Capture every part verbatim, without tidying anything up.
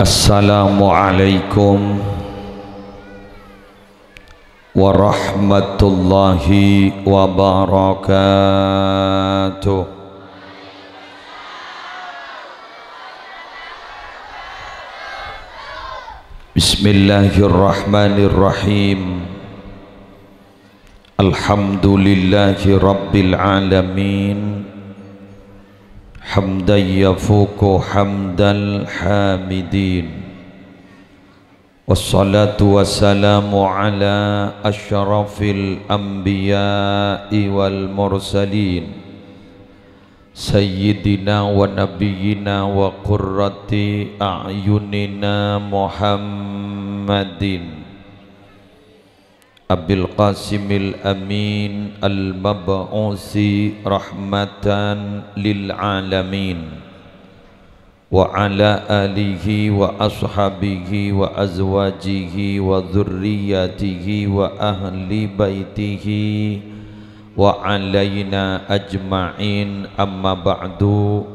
Assalamualaikum warahmatullahi wabarakatuh. Bismillahirrahmanirrahim. Alhamdulillahi rabbil alamin. Hamdan yafuqu hamdal hamidin. Wassalatu wassalamu ala asyrafil anbiya'i wal mursalin. Sayyidina wa nabiyyina wa qurrati a'yunina Muhammadin. Abil Qasimil Amin al-mab'usi rahmatan lil alamin. Wa ala alihi wa ashabihi wa azwajihi wa dzurriyyatihi wa ahli baitihi wa alaina ajma'in, amma ba'du.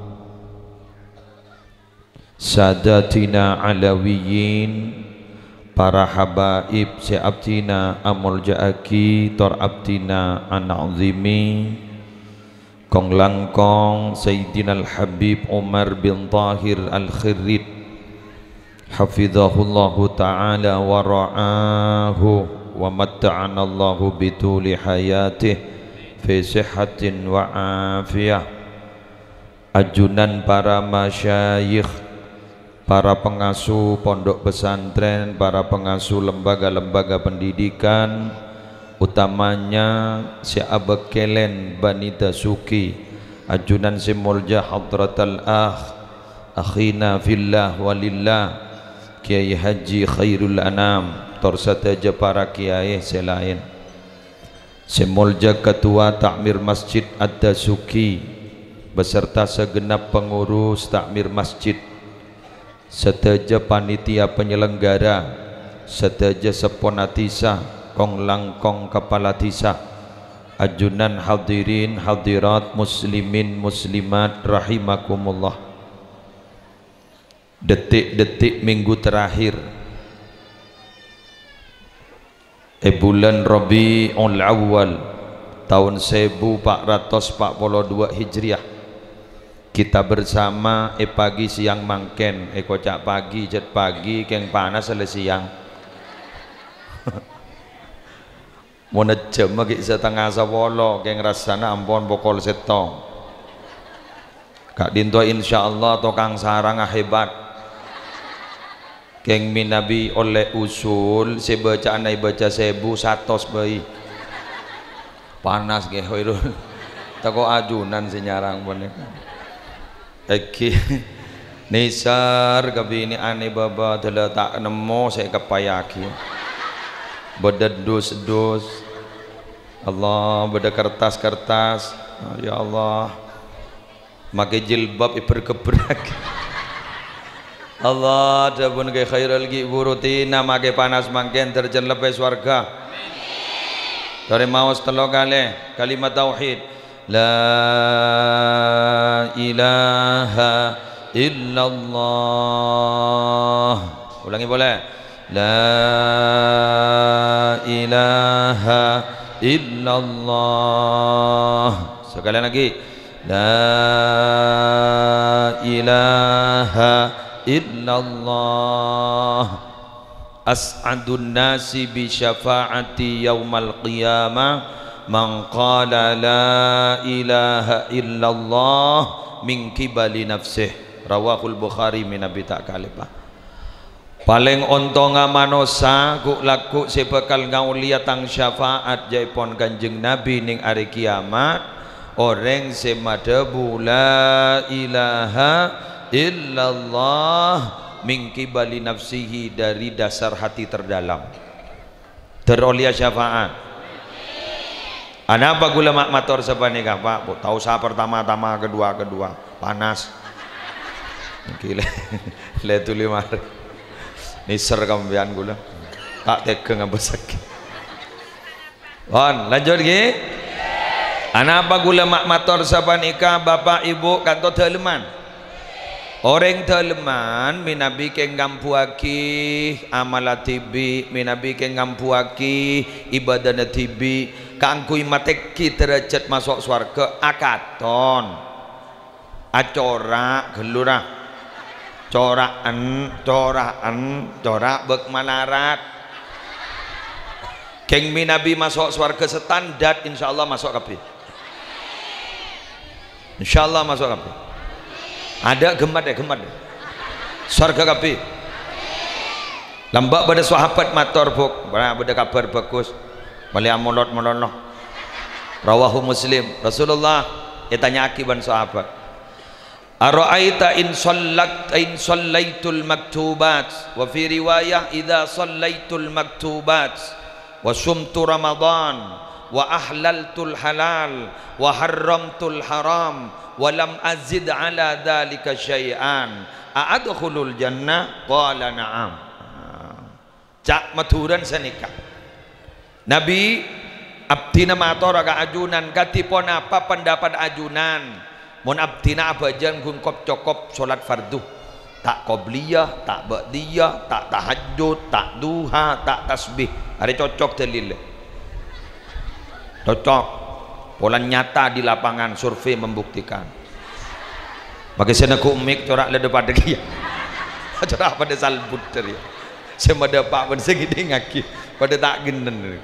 Sadatina Alawiyyin, para habaib sè abdhina amolja'aghi tor abdhina ana'zimi, kong-langkong Sayyidina Al-Habib Umar bin Tahir Al-Khirrit, hafizahullahu ta'ala wa ra'ahu, wa matta'anallahu bituli hayatih fi sihhatin wa afiyah. Ajunan para masyayikh, para pengasuh pondok pesantren, para pengasuh lembaga-lembaga pendidikan, utamanya sè abâkkèlèn bânnè Dasuki, ajunan sè molja hadratal akh, akhina fillah walillah, Kiai Haji Khairul Anam, tor sadhâjâ para kiai sè laèn. Sè molja Ketua Takmir Masjid Ad-Dasuki beserta segenap pengurus Takmir Masjid, sadhâjâ panitia penyelenggara, sadhâjâ seppona dhisa, kong-langkong kapala dhisa, ajunan hadirin hadirat muslimin muslimat rahimakumullah. Dhetik-dhetik minggu terakhir è bulân Rabiul Awal taon sèbu pa' ratos pa' polo duwâ' Hijriyah, kita bersama è pagi siang mangkèn, èkoca' pagi, jhât pagi, kèng panas la siang. Mon è jhâmma ghi' satengnga sapolo, kèng rassana ampon pokol sèttong. Ka'dinto insyaallah tokang sarangnga hebat. Kèng mènabi ollè usul, sè bâca'anna èbâca sèbu, satos bhâi. Panas, ghi, Khairul. Tako' ajunan sè nyarang panèka. Èngghi, nèser kabinè'an è bâbâ dâlâ ta' nemmo sè èkappayaghi. Bâdâ dus-dus. Allah, bâdâ kertas-kertas. Ya Allah. Makè jilbab èbher-kebherraghi. Allah, dhâbuna Kè Khairul ghi' buru tina makè panas mangkèn terjun lebbhi sowarga. Torè maos tello kalè kalimat tauhid. La ilaha illallah. Ulangè polè. La ilaha illallah. Sakalèyan lagi. La ilaha illallah. As'adun nasi bi syafa'ati yaumal qiyamah man qala la ilaha illallah min qibali nafsih. Rawahul Bukhari, mènabi ta' kalèppa. Palèng ontongnga manossa ghu'-lagghu' sè bhâkal ngaollèya tang syafaat, jâèpon Kanjeng Nabi nèng arè kiyamat, orèng sè madhâbu, "La ilaha illallah," min qibali nafsihi, dari dasar hati terdalam. Ter ollèya syafaat. Anapa ghulâ ma' mator sapanèka, Pak? Bu, ta' osa pertama-tama, kedua-kedua. Panas. Gila. Lè tuli mar. Nèser kampèyan ghulâ. Ta' tegghâ ngabâssaghi. Pon, lanjut ghi. Anapa ghulâ ma' mator sapanèka, Bapak, Ibu, kanto dâlemman? Orèng dhâlemman mènabi kèng ngambuwâghi amalla dhibi', mènabi kèng ngambuwâghi ibâdâna dhibi', kaangghuy matèghi dârâjhât maso' sowarghâ, akaton. Acora' ghâllu, ra. Cora'en, cora'en, cora' bâk malarat. Kèng mènabi maso' sowarghâ standar, insyaallah maso' kabbhi. Insyaallah maso' kabbhi. Adâ' ghemmat, yâ, ghemmat. Sowarghâ kabbhi. Lambâ' bâdâ sahabat mator, Bu', bâ-, bâdâ kabhâr bhâghus. Malè amolot-mololo. Rawahu Muslim. Rasulullah ètanya'aghi bân sahabat, "Ara'aita in shallat-, in shallaitul maktubat?" Wa fi riwayah, "Idza shallaitul maktubat wa sumtu Ramadan wa ahlaltul halal wa harramtul haram wa lam azid ala dzalika syai'an, a adkhulul jannah?" Qala, "Na'am." Ca' Madhurâna sanèka. Nabi, "Abdhina matora ka ajunan, kadhi ponapa pendapat ajunan mon abdhina abhâjâng ghun kop-cokop solat fardhu? Ta' qobliyah, ta' ba'diyah, ta' tahajjud, ta' duha, ta' tasbih." Arè cocok dalilla. Cocok. Polana nyata di lapangan, survei membuktikan. Makè sè neggu' mik cora' la dâ' padâ kèya. Cora' padâ salbut dâri. Sè madâpa' bân sè ngèdingngaghi padâ ta' ghennen.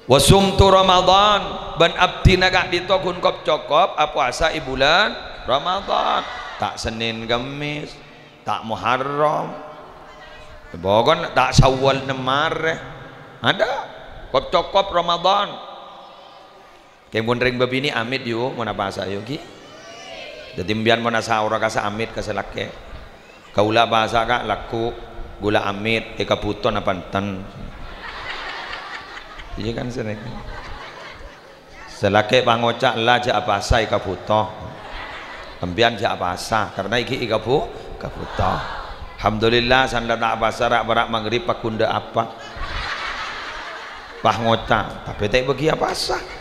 "Wa sumtu Ramadan," bân abdhina ka'dinto ghun kop-cokop apowasa è bulân Ramadan. Ta' Sennèn Kemmès, ta' Muharram. Pokokna ta' Syawal nem arè. Adâ'. Kop-cokop Ramadan. Kèng mon rèng bâbinè' amit, yu, mon apasa, yu, ghi. Dhâddhi, sampèyan mon asaora kassa' amit ka sè lakè'. Kaulâ apasa, Ka', lagghu', ghulâ amit, èkabhuto napa enten? Iyâ kan, sè nèka. Sè lakè' pangoca', "La, jhâ' apasa, èkabhuto." Sampèyan jhâ' apasa, karna èngghi èkabhu-, èkabhuto. Alhamdulillah, sanla ta' apasa, ra'-para' maghrib, paghun dâ' apa? Pas ngoca', tapè ta' èbâghi apasa.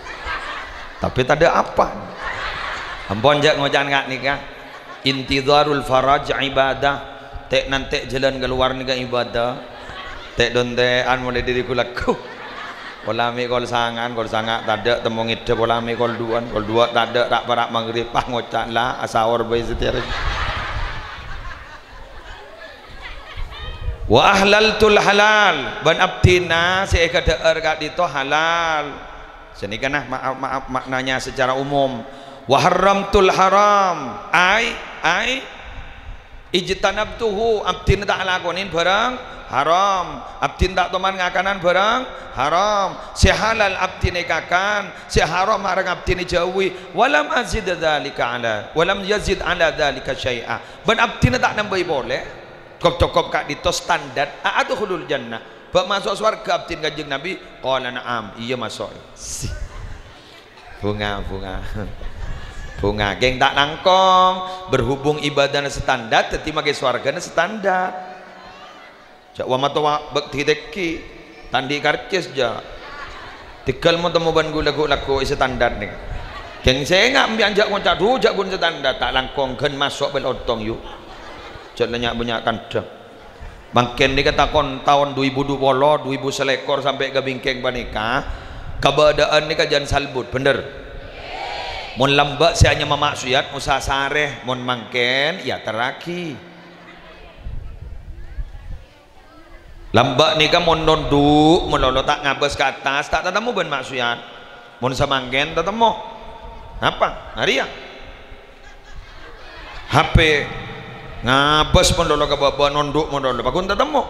Tapè tadâ' apa. Ampon jhâ' ngoca'an ka'nèka. Intidharul faraj ibadah. Tè'-nantè' jhâlân kalowar nèka ibadah. Tè'-dontè'an molaè dâri ghu-lagghu. Pola mè' kol sanga'an, kol sanga' tadâ', temmo ngèdhâ pola mè' kol duwâ'an, kol duwâ' tadâ', ra'-para' maghrib, pas ngoca', "La, asaor bhâi satèya rèng." "Wa ahlaltul halal," bân abdhina sè èghâdhâ'âr ka'dinto halal. Sanèka, nah, maaf, maaf, maknanya secara umum. "Wa harramtul haram," ai, ai, "ijtanabtuhu," abdhina ta' alakonè bhârâng haram, abdhina ta' toman ngakanan bhârâng haram. Sè halal abdhina èkakan, sè haram arèng abdhina èjhâuwi. "Wa lam azid dzalika ala, wa lam yazid ala dzalika syai'a." Bân abdhina ta' nambâi polè. Cokop-cokop ka'dinto standar, "A adkhulul jannah?" Bâ' maso' sowarghâ abdhina Kanjeng Nabi? Qala, "Na'am." Iyâ, maso'. Si. Bhunga, bhunga. Bhunga. Kèng ta' langkong. Berhubung ibadahna standar, dhâddhi makè sowarghâna standar. Jhâ' wa-matowa bâk dhitèghi, ta' andi' karcis jhâ'. Tèghâl mon temmo bân ghulâ ghu-lagghu è standar nèka. Kèng sènga' sampèyan jhâ' ngoca', "Dhu, jhâ' ghun standar," ta' langkong ghân maso' bâl ontong, yu. Jhâ' la nya'-bânnya' kandhâng. Mangkèn nèka takon taon du èbu du polo, du èbu salèkor sampè' ka bingkèng panèka, kabâdâ'ân nèka jhân salbut, bhender? Mon lambâ' sè anyama maksiyat, osa sarè, mon mangkèn, èyaterraghi. Lambâ' nèka mon nondhu' malolo ta' ngabâs ka attas, ta' tatemmo bân maksiyat. Mon samangkèn tatemmo. Napa? Arèya. H P. Ngabâs malolo ka bâbâ, nondhu' malolo. Paghun tatemmo.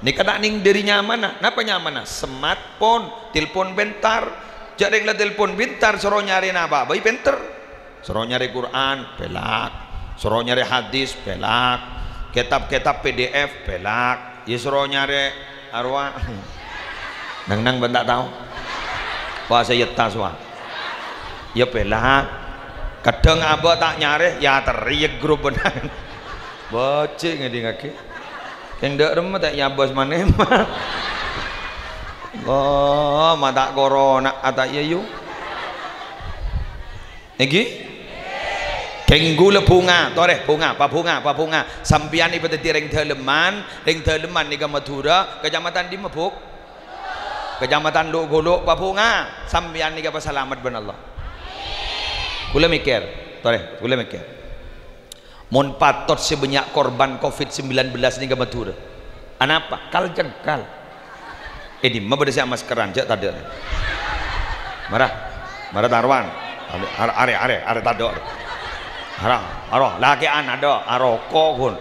Nèka ta' nèng dâri nyamana. Napa nyamana? Smartphone. Telpon pintar. Jhâ' rèng la telpon pintar, soro nyarèna apa bhâi pènter. Soro nyarè Qur'an, pèlak. Soro nyarè hadis, pèlak. Kètab-kètab P D F, pèlak. Yâ soro nyarè arowa. Neng-neng bân ta' tao. Pas èyetta sowa. Yâ pèlak. Kadhâng abâ' ta' nyarè, yâ terri yâ grup bân. Bâji' ngèdingngaghi. Kèng dâ' remma ta' èabâs manèma. Allah, ma' ta' korona, ata' iyâ, yu. Èngghi? Tèngghu la bhunga, torè bhunga, pabhunga, pabhunga. Sampèyan èpadhâddhi rèng dhâlemman, rèng dhâlemman nèka Madhurâ, kacamatan dimma, Bu'? Kacamatan Lu'-Ghulu', pabhunga. Sampèyan nèka èpasalamet bân Allah. Kaulâ mèkkèr, torè, kaulâ mèkkèr. Mon patot sè bânnya' korban covid sembilan belas nèka Madhurâ. Anapa? Kal-cengkal. È dimma bâdâ sè amaskeran, jhâ' tadâ'. Mara. Mara tarowan. Arè, arè, arè, arè tadâ'. Ara, aro, lakè'an adâ', aroko' ghun.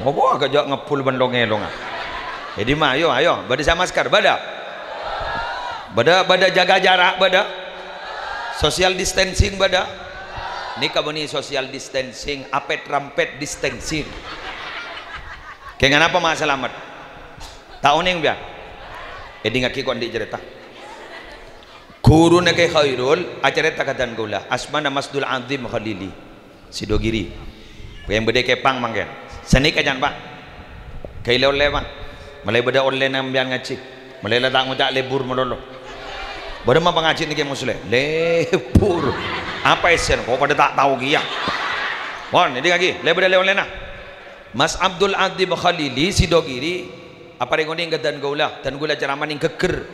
Ngopo agak jhâ' ngebbhul bân long-èlongan. È dimma, ayo, ayo, bâdâ sè amasker, bâdâ? Bâdâ, bâdâ jaga jarak, bâdâ? Social distancing, bâdâ? Nèka bânnè social distancing, apet-rampet distancing. Kèng anapa ma' salamet? Ta' onèng, bâ? Èdingngaghi ko' andi' carèta. Ghuruna Kè Khairul acarèta ka dân kaulâ, asmana Masdul Azim Khalili, Sidogiri. Kèng bâdâ è Kèpang mangkèn. Sanèka can, Pa'. Ghâ' lè-ollè, Pa'. Molaè bâdâ ollèna sampèyan ngajhi. Molaè la ta' ngoca' lebur malolo. Bârâmma pangajhina Kè Musleh? Lebur. Apa èssèna? Ko' padâ ta' tao kèya. Pon, èdingngaghi, la bâdâ lè-ollèna. Mas Abdul Azim Khalili Sidogiri, aparèng onèng ka dân kaulâ, dân kaulâ ceramah nèng ghâggher.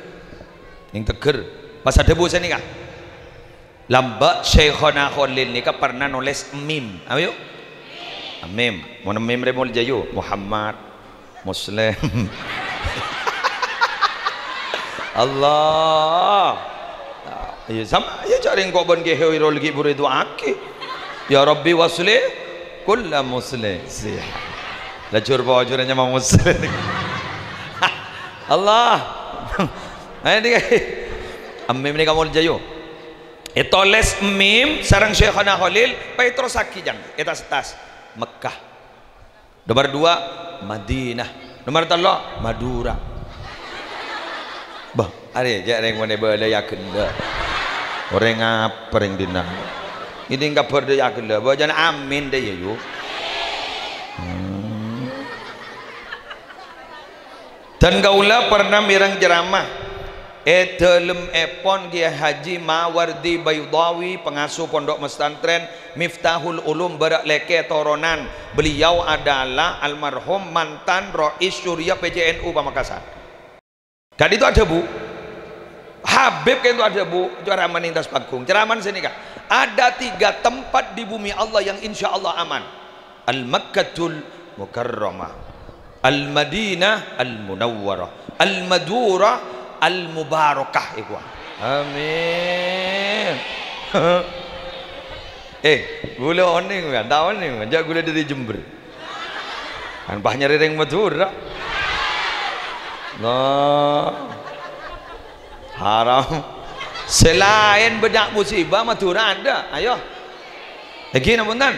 Nèng ghâggher. Pas adhâbu sanèka. Lambâ' Syaikhona Kholil nèka pernah nolès mim. Ayo. Mim. Mon mim rè molja, yu. Muhammad. Muslim. Allah. Iyâ, sama, iyâ, jhâ' rèng ko' bân Kè Khairul ghi' buru èdu'aaghi. Ya Rabbi wasli kulla muslim. Siap. Lajur pojur nyama muslim. Allah. Ayo, di-, Mim nèka molja, yu. Ètolès mim sareng Syaikhona Kholil, paèterrossaghi, jhân, è tas-tas. Mekkah. Nomor dua, Madinah. Nomor tello', Madhurâ. Bâh, arè jhâ' rèng monè bâlâ yâ ghellâ'. Orèng apa rèng dinna'? Ngèding kabhâr dâ' yâ ghellâ'. Bâjâna amin dâ' iyâ, yu. Hmm. Dân kaulâ pernah mèreng ceramah è dhâlemmèpon Kiai Haji Mawardi Baidhawi, pengasuh Pondok Pesantren Miftahul Ulum Barak Lèkè toronan. Beliau adalah almarhum mantan Rais Syuriah P C N U Pamekasan. Ka'dinto adhâbu, Habib ka'dinto adhâbu, ceramah nèng attas panggung. Ceramah sanèka, ada tiga tempat di bumi Allah yang insya Allah aman. Al-Makkatul Mukarramah, Al-Madinah Al-Munawwarah, Al-Madhurah Al-Mubarakah, èkowa. Amin. Eh, ghulâ onèng, kan? Ta' onèng, kan? Jhâ' ghulâ dâri Jember. Kan pas nyarè rèng Madhurâ. Nah. Haram. Sè laèn bânnya' musibah, Madhurâ adâ'. Ayo. Èngghi napa bhunten?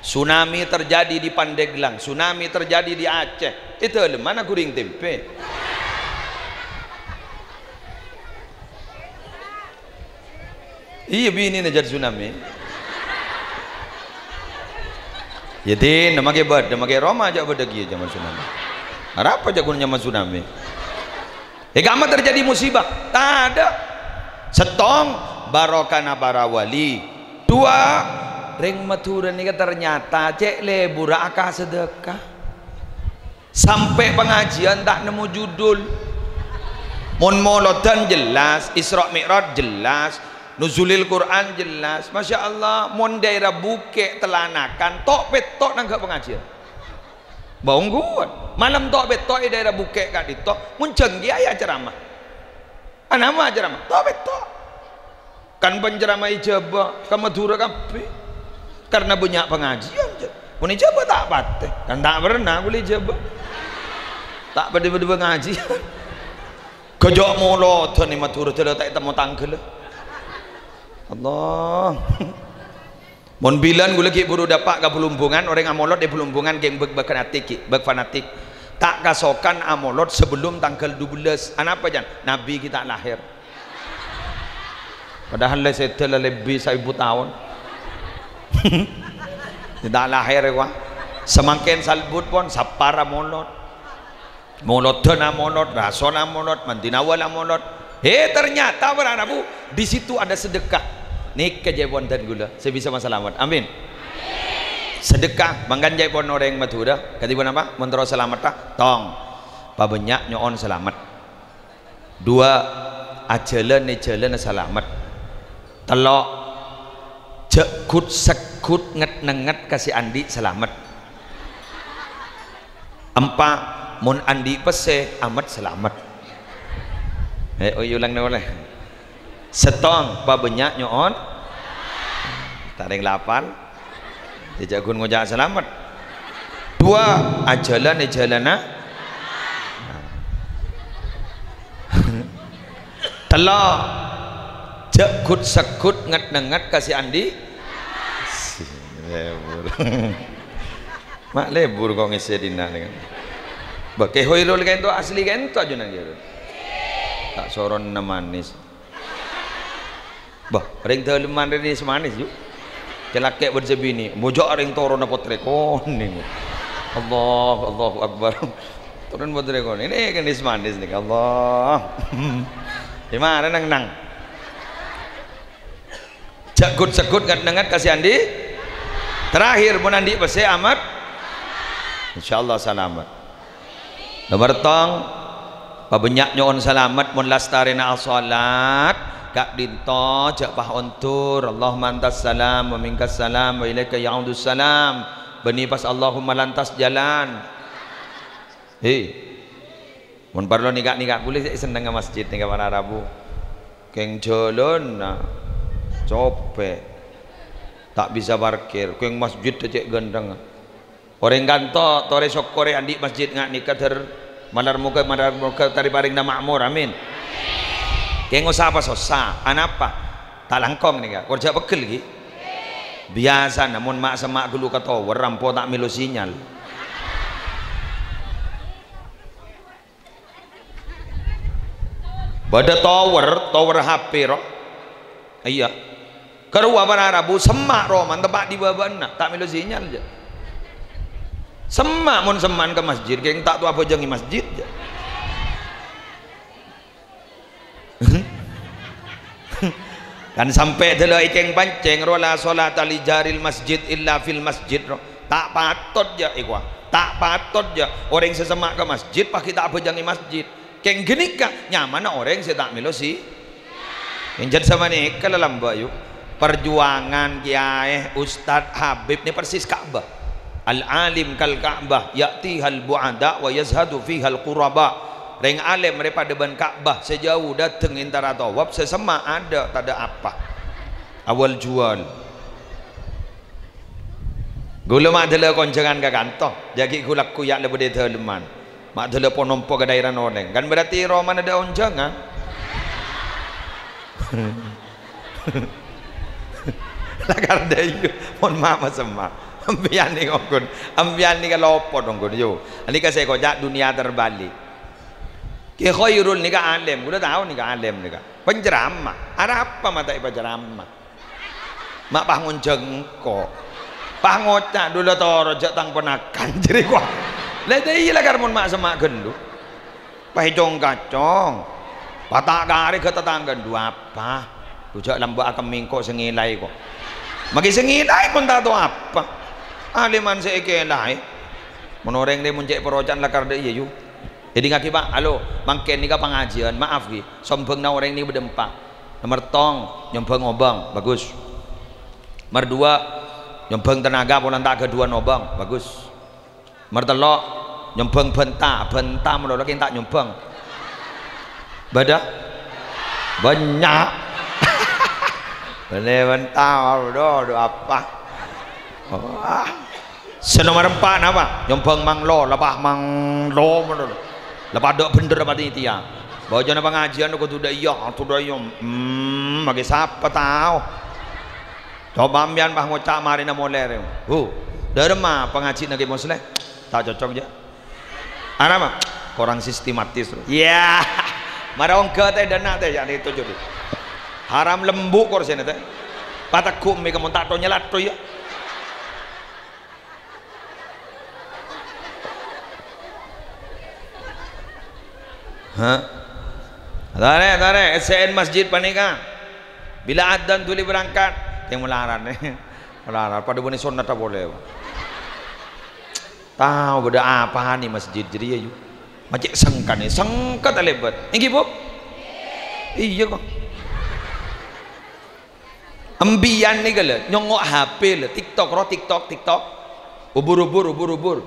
Tsunami terjadi di Pandeglang, tsunami terjadi di Aceh. È dhâlemmana ghuring tèmpè. Iyâ, binèna jhât tsunami. Yâ, dinna makè bâdâ, makè roma jhâ' bâdâ kèya jhâman tsunami. Arapa jhâ' ghun nyama tsunami? È kamma terjadi musibah? Tadâ'. Sèttong, barokana para wali. Dua, rèng Madhurâ nèka ternyata cè' lebbhurrâ akasadhâka. Sampè' pangajiân ta' nemmo judul. Mon molodhân jelas, Isra Mi'raj jelas, Nuzulil Quran jelas. Masya Allah, mon daerah Bukè' Telanakan, to'-petto' nangghâ' pangajiân. Bâ ongghuwân. Malem to'-petto' è daerah Bukè' ka'dinto, mon jhâng kiyaè acaramah. Anapa acaramah? To'-petto'. Kan pancaramah è Jhâbâ, ka Madhurâ kabbhi. Karna bânnya' pangajiân, jhâ'. Mon è Jhâbâ ta' patè. Kan ta' pernah kulâ è Jhâbâ. Ta' bâdâ-bâdâ pangajiân. Ghâjâ' molodhân è Madhurâ, dâlâ ta' ètemmo tangghâllâ. Allah. Mon bilân kulâ ghi' buru dâpa' ka Blumbungan, orèng amolod è Blumbungan kèng bâk-bâk fanatik, ghi, bâk fanatik. Ta' kasokan amolod sabellum tangghâl dubellâs. Anapa, Jan? Nabbhi ghi' ta' lahèr. Padahal la sèdhâ la lebbi saèbu taon. Ghi' ta' lahèr, èkowa. Samangkèn salbut pon, sappara molod. Molodhân amolod, rasona amolod, mandhina awal amolod. Eh, ternyata, para rabu, di situ ada sedekah. Nèka jhâ' pon dân ghulâ sè bisa masalamet. Amin. Sedekah, mangkana jhâ' pon orèng Madhurâ. Kadhi ponapa? Mon terro salametta, tong. Pabânnya' nyo'on salamet. Dua, ajhâlân è jhâlânna salamet. Tello', jhâ' ghut-segghut ngèt-nèngèt ka sè andi' salamet. Empa', mon andi' pèssè, amèt salamet. Eh, oi, ulang polè. Sèttong, pabânnya' nyo'on. Tarèng lapal. Jhâ' ghun ngoca' salamet. Dua, ajhâlân è jhâlânna. Tello', jhâ' ghut-segghut ngèt-nèngèt ka sè andi'. Lebur. Ma' lebur ko' ngèssè dinna' nèka. Bâ, Kè Hoirul ka'ènto asli ka'ènto ajunan, Kè Hoirul. Ta' sorona manis. Bâ, rèng dâlemman rèya nès-manès, yu. Sè lakè' bân sè binè', mojâ' rèng toronna pottrè konèng. Allah, Allahu Akbar. Toron pottrè konèng. Nèka nès-manès nèka, Allah. È mara nang-nang. Jhâ' ghut-segghut ngèt-nèngèt ka sè andi'. Terakhir, mon andi' pèssè, amèt. Insyaallah salamet. Nomer tong, pabânnya' nyo'on salamet mon lastarèna asholat, ka'dinto jhâ' pas ondur. Allahumma antas salam wa minkas salam wa ilaika ya'udus salam. Bânnè pas Allahumma lantas jhâlân. He. Mon parlo nèka-nèka polè sè sennengnga masjid nèka para rabu. Kèng jhâlânna copè'. Ta' bisa parkir, kèng masjid cè' ghântengnga. Orèng kanto, torè sokkorè andi' masjid nga' nèka, dhâr. Malar mogâ, malar mogâ tarè parèngna ma'mor. Amin. Kèng osa apa sossa? Anapa? Ta' langkong nèka. Kor jhâ' peggel, ghi. Biyasana mon ma'-, semma' ghâllu ka tower, ampo ta' mèlo sinyal. Bâdâ tower, tower H P, ro. Iyâ. Karowa para rabu, semma' romana teppa' è bâbâna, ta' mèlo sinyal, jhâ'. Semma', mon semma'an ka masjid, kèng ta' to abhâjâng è masjid, jhâ'. Kan sampè' dâlâ è kèng pancèng, ro, "La sholata li jaril masjid illa fil masjid," ro. Ta' patot, jhâ', èkowa. Ta' patot, jhâ'. Orèng sè semma' ka masjid, pas ghi' ta' abhâjâng è masjid. Kèng ghânèka nyamana orèng sè ta' mèlo si-, Enjâ' sapanèka la lambâ', yu. Parjuwângan kèyaè, ustad, habib nè persis Ka'bah. Al-alim kal Ka'bah, ya'tihal bu'ada wa yazhadu fihal quraba. Rèng alèm rè padâ bân Ka'bah, sè jâu dâteng èntara tawaf, sè semma' adâ' tadâ' apa. Awal jual. Ghulâ ma' dâlâ konjhângan ka kanto, jhâ' ghi' ghu-lagghu ya' la bâdâ è dâlemman. Ma' dâlâ po-nompo ka dhaèra nolèng. Kan berarti romana dâ' onjhângan. La kardhâ iyâ, mon ma' masemma'. Empèyan nèka ongghu, empèyan nèka lopot ongghu, yu. Nèka sè èkoca' dunia terbalik. Kè Khairul nèka alèm, ghulâ tao nèka alèm nèka. Penceramah. Arapa ma' ta' èpaceramah? Ma' pas ngonjhâng engko'. Pas ngoca' dulâ toro' jhâ' tang ponakan, jârèya kowa. La, iyâ la, kar mon ma' semma' ghâllu. Pas ècong-kacong. Pas ta' karè ghâ' tatangghâ, "Ndu apa? Dhu jhâ' lambâ' akemmè engko' sè ngèlaè ko'." Maghi sè ngèlaè mon ta' tao apa. Alèman sè èkèlaè. Mon orèng rè mon cè' paroca'an la kardhâ iyâ, yu. Èdingngaghi, Pa'. Halo, mangkèn nèka pangajiyân, maaf, ghi. Sombhângnga orèng nèka bâdâ empa'. Nomer tong, nyombhâng obâng, bagus. Nomer dua, nyombhâng tenaga polana ta' ghâdhuwân obâng, bagus. Nomer tello', nyombhâng bânta, bânta malolo kèng ta' nyombhâng. Bâdâ? Bânnya'. Bânnè bânta, aduh, aduh, apa? Wah. Sè nomer empa' napa? Nyombhâng manglo, la pas manglo malolo. La padâ bhendher panitia. Bâjâna pangajiyân kodhu dâ' iyâ, kodhu dâ' iyâ. Hmm, maghi sapa tao? Coba empèyan pas ngoca' marèna molè rè. Hu, dâremma pangajina Kè Mosleh? Ta' cocok, jâ. Anapa? Korang sistematis. Iyâ. Mara ongghâ tè dâna' tè, yâ, nè toju', tè. Haram lembu' korsèna, tè. Pategghu' mè' kemon ta' to nyalato, yâ. Ha? Tarè', tarè', essè'è masjid panèka. Bilâ adzan dhuli berangkat, kèng malaran. Malaran, padâ bânnè sonnadhâ polè. Tao bâdâ apana masjid jârèya, yu? Ma' cè' sengkana, sengka talèbât. Èngghi, Bu? Iyâ, kok. Embiyan nèka, lho, nyongngo' H P, lho, TikTok, ro TikTok, TikTok. Ubur-ubur, ubur-ubur.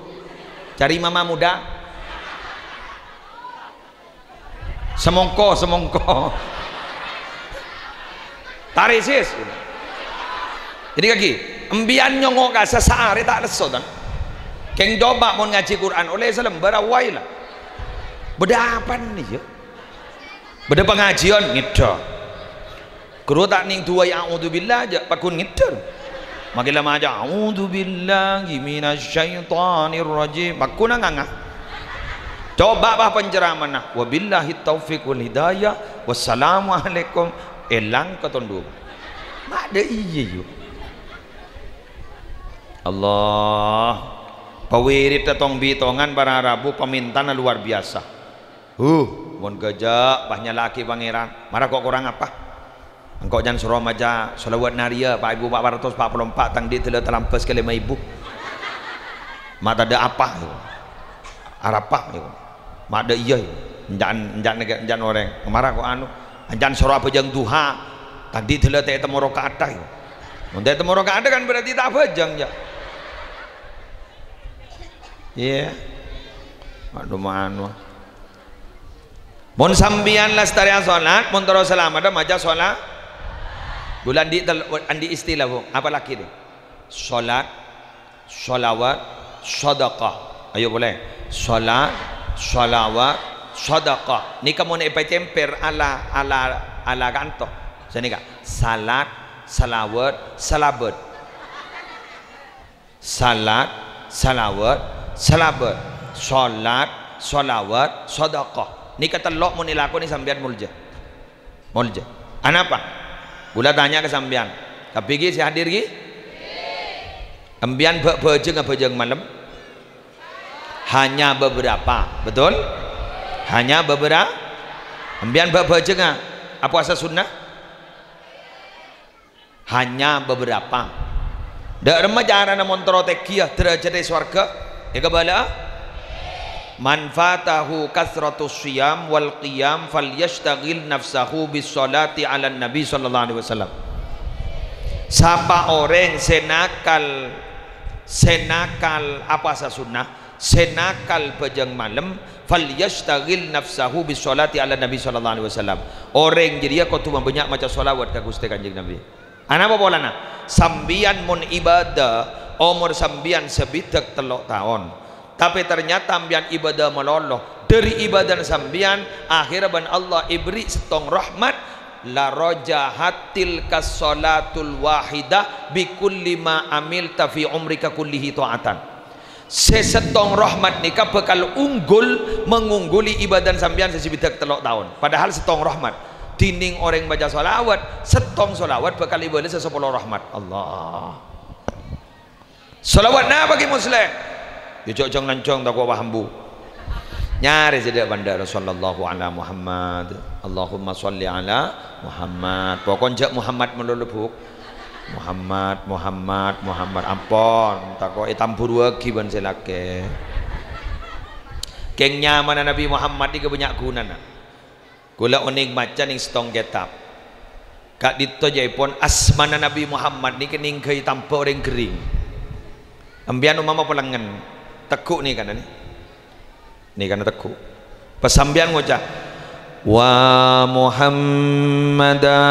Cari mama muda. Semongko, semongko. Tarik, sis. Ini kaki. Embiyan nyongngo' ka sè saarè ta' lesso, tan. Kèng coba mon ngajhi Qur'an, ollè salembâr awai la. Bâdâ apana, yâ? Bâdâ pangajhiyân, ngèdhâ. Ghuru ta' nèng duwâi a'udzubillah jâ', pagghun ngèdhâ. Makkè la maca, "A'udzubillahi minasyaitonirrajim." Pagghun nganga. Coba, bah, penceramahna, "Wabillahi taufiq wal hidayah. Wassalamualaikum." Èlang katon dhu. Ma' dâ' iyâ, yu. Allah. Pawiridda tong-bitongan para rabu pamèntana luar biasa. Huh, mon ghâjâ', pas nyala'aghi Pangèran. Mara kok korang apa? Engko' jhân soro maca shalawat nariyah, pa' èbu pa' ratos pa' polo empa', tang dhi' dâlâ talambâs ka lèma èbu. Ma' tadâ' apa, yâ. Arapa, yâ. Ma' dâ' iyâ, yâ. Enjâ'ân, enjâ'ân, enjâ'ân orèng. Mara kok anu, enjâ'ân soro abhâjâng duha, tang dhi' dâlâ ta' ètemmo rakaatta, yâ. Mon ta' ètemmo rakaatta kan berarti ta' abhâjâng, yâ. Iyâ. Adu, mano. Mon sampèyan lastarè asolat, mon terro salameddhâ maca sola-, bulâ andi' tel-, andi' istilah, Bu. Apalagi, deh? Solat, sholawat, sodaqah. Ayo, polè. Solat, sholawat, sodaqah. Nèka mon èpacèmpèr ala, ala, ala kanto. Sanèka, salat, salawat, salabât. Salat, salawat, salabât. Solat, sholawat, sodaqah. Nèka tello' mon èlakonè sampèyan molja. Molja. Anapa? Bulâ tanya ka sampèyan. Kabbhi ghi sè hadir ghi? Sampèyan bâ'-, bâjâng abhâjâng malem? Hanya beberapa. Betul? Hanya bebera-, sampèyan bâ'-, bâjângnga apowasa sunnah? Hanya beberapa. Dâ' remma carana mon terro tènggiyâ dârâjhâddhâ è sowarghâ? Èkabâlâ'â? "Man fatahu katsratus shiyam wal qiyam falyashtaghil nafsahu bis sholati 'alan nabi sallallahu alaihi wasallam." Sapa orèng sè nakal, sè nakal apowasa sunnah, sè nakal bâjâng malem, "Falyashtaghil nafsahu bis sholati 'alan nabi sallallahu alaihi wasallam." Orèng jârèya kodhu mabânnya' maca sholawat ka Ghustè Kanjeng Nabi. Anapa polana? Sampèyan mon ibadah, omor sampèyan sabidhâk tello' taon. Tapè ternyata sampèyan ibadah malolo. Dâri ibadana sampèyan, akhèrra bân Allah èberri' sèttong rahmat, "La rajahat tilkas sholatul wahidah bi kulli ma amilta fi umrika kullihi ta'atan." Sè sèttong rahmat nèka bhâkal unggul, mangungguli ibadana sampèyan sè sabidhâk tello' taon. Padahal sèttong rahmat. Dhinèng orèng maca sholawat, sèttong sholawat bhâkal èbâlâs sapolo rahmat. Allah. Sholawat napa, Ki Musleh? Yâ, jhâ' jhâng-lanjhâng, tako' paham, Bu. Nyarè sè dâ' pandâ', "Sallallahu ala Muhammad. Allahumma sholli ala Muhammad." Pokon jhâ' Muhammad malolo, Bu. Muhammad, Muhammad, Muhammad. Ampon, tako' ètamburuwâghi bân sè lakè'. Kèng nyamana Nabi Muhammad nèka bânnya' ghunana. Kaulâ onèng maca nèng sèttong kètab. Ka'dinto jâèpon asmana Nabi Muhammad nèka nèngghâi tamba orèng ghering. Sampèyan umpama pelengngen, tegghu' nèka, nè. Nèka tegghu'. Pas sampèyan ngoca', "Wa Muhammada,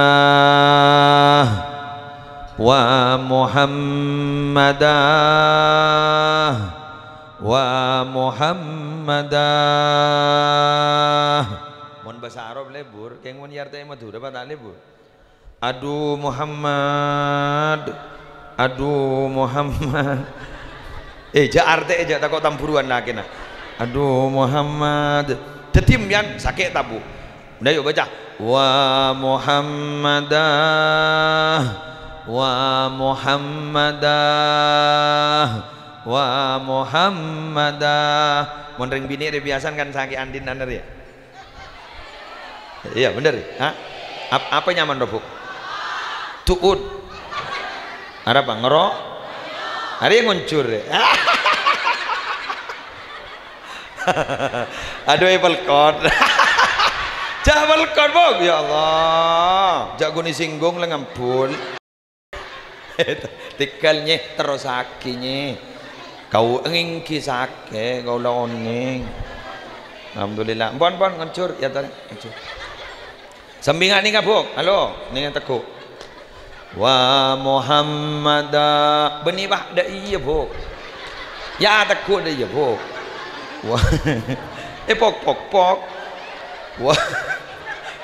wa Muhammada, wa Muhammada." Mon bhâsa Arab lebur, kèng mon è artè Madhurâ pas ta' lebur. "Adu Muhammad, adu Muhammad." Eh, jhâ' artè, jhâ' tako' tamburuwân lakèna. "Adu Muhammad." Dhâddhi sampèyan sakè' tabu. Nah, ayo baca. "Wa Muhammada, wa Muhammada, wa Muhammada." Mon rèng binè' rè biyasana kan sakè' andinna rè. Iyâ, bhender, ha? Ap-, apa nyaman, Robo? Su'ud. Arapa ngero? Arèya ngonjhur. Adu, Apple Court. Jhâ' Apple Court, Bu. Ya Allah. Jhâ' ghun èsinggung la ngambul. Tèghâl, Nyè, terrosaghi, Nyè. Kau èngghi sakè', kaulâ onèng. Alhamdulillah. Ampon, ampon, ngonjhur, ya, ta, ngonjhur. Sambi nga' nèka, Bu'. Halo, nèka tegghu'. Wa Muhammada. Bânnè, Pak, dâ' iyâ, Bu'. Ya, tegghu' dâ' iyâ, Bu'. Wa. Eh, pok, pok, pok. Wa.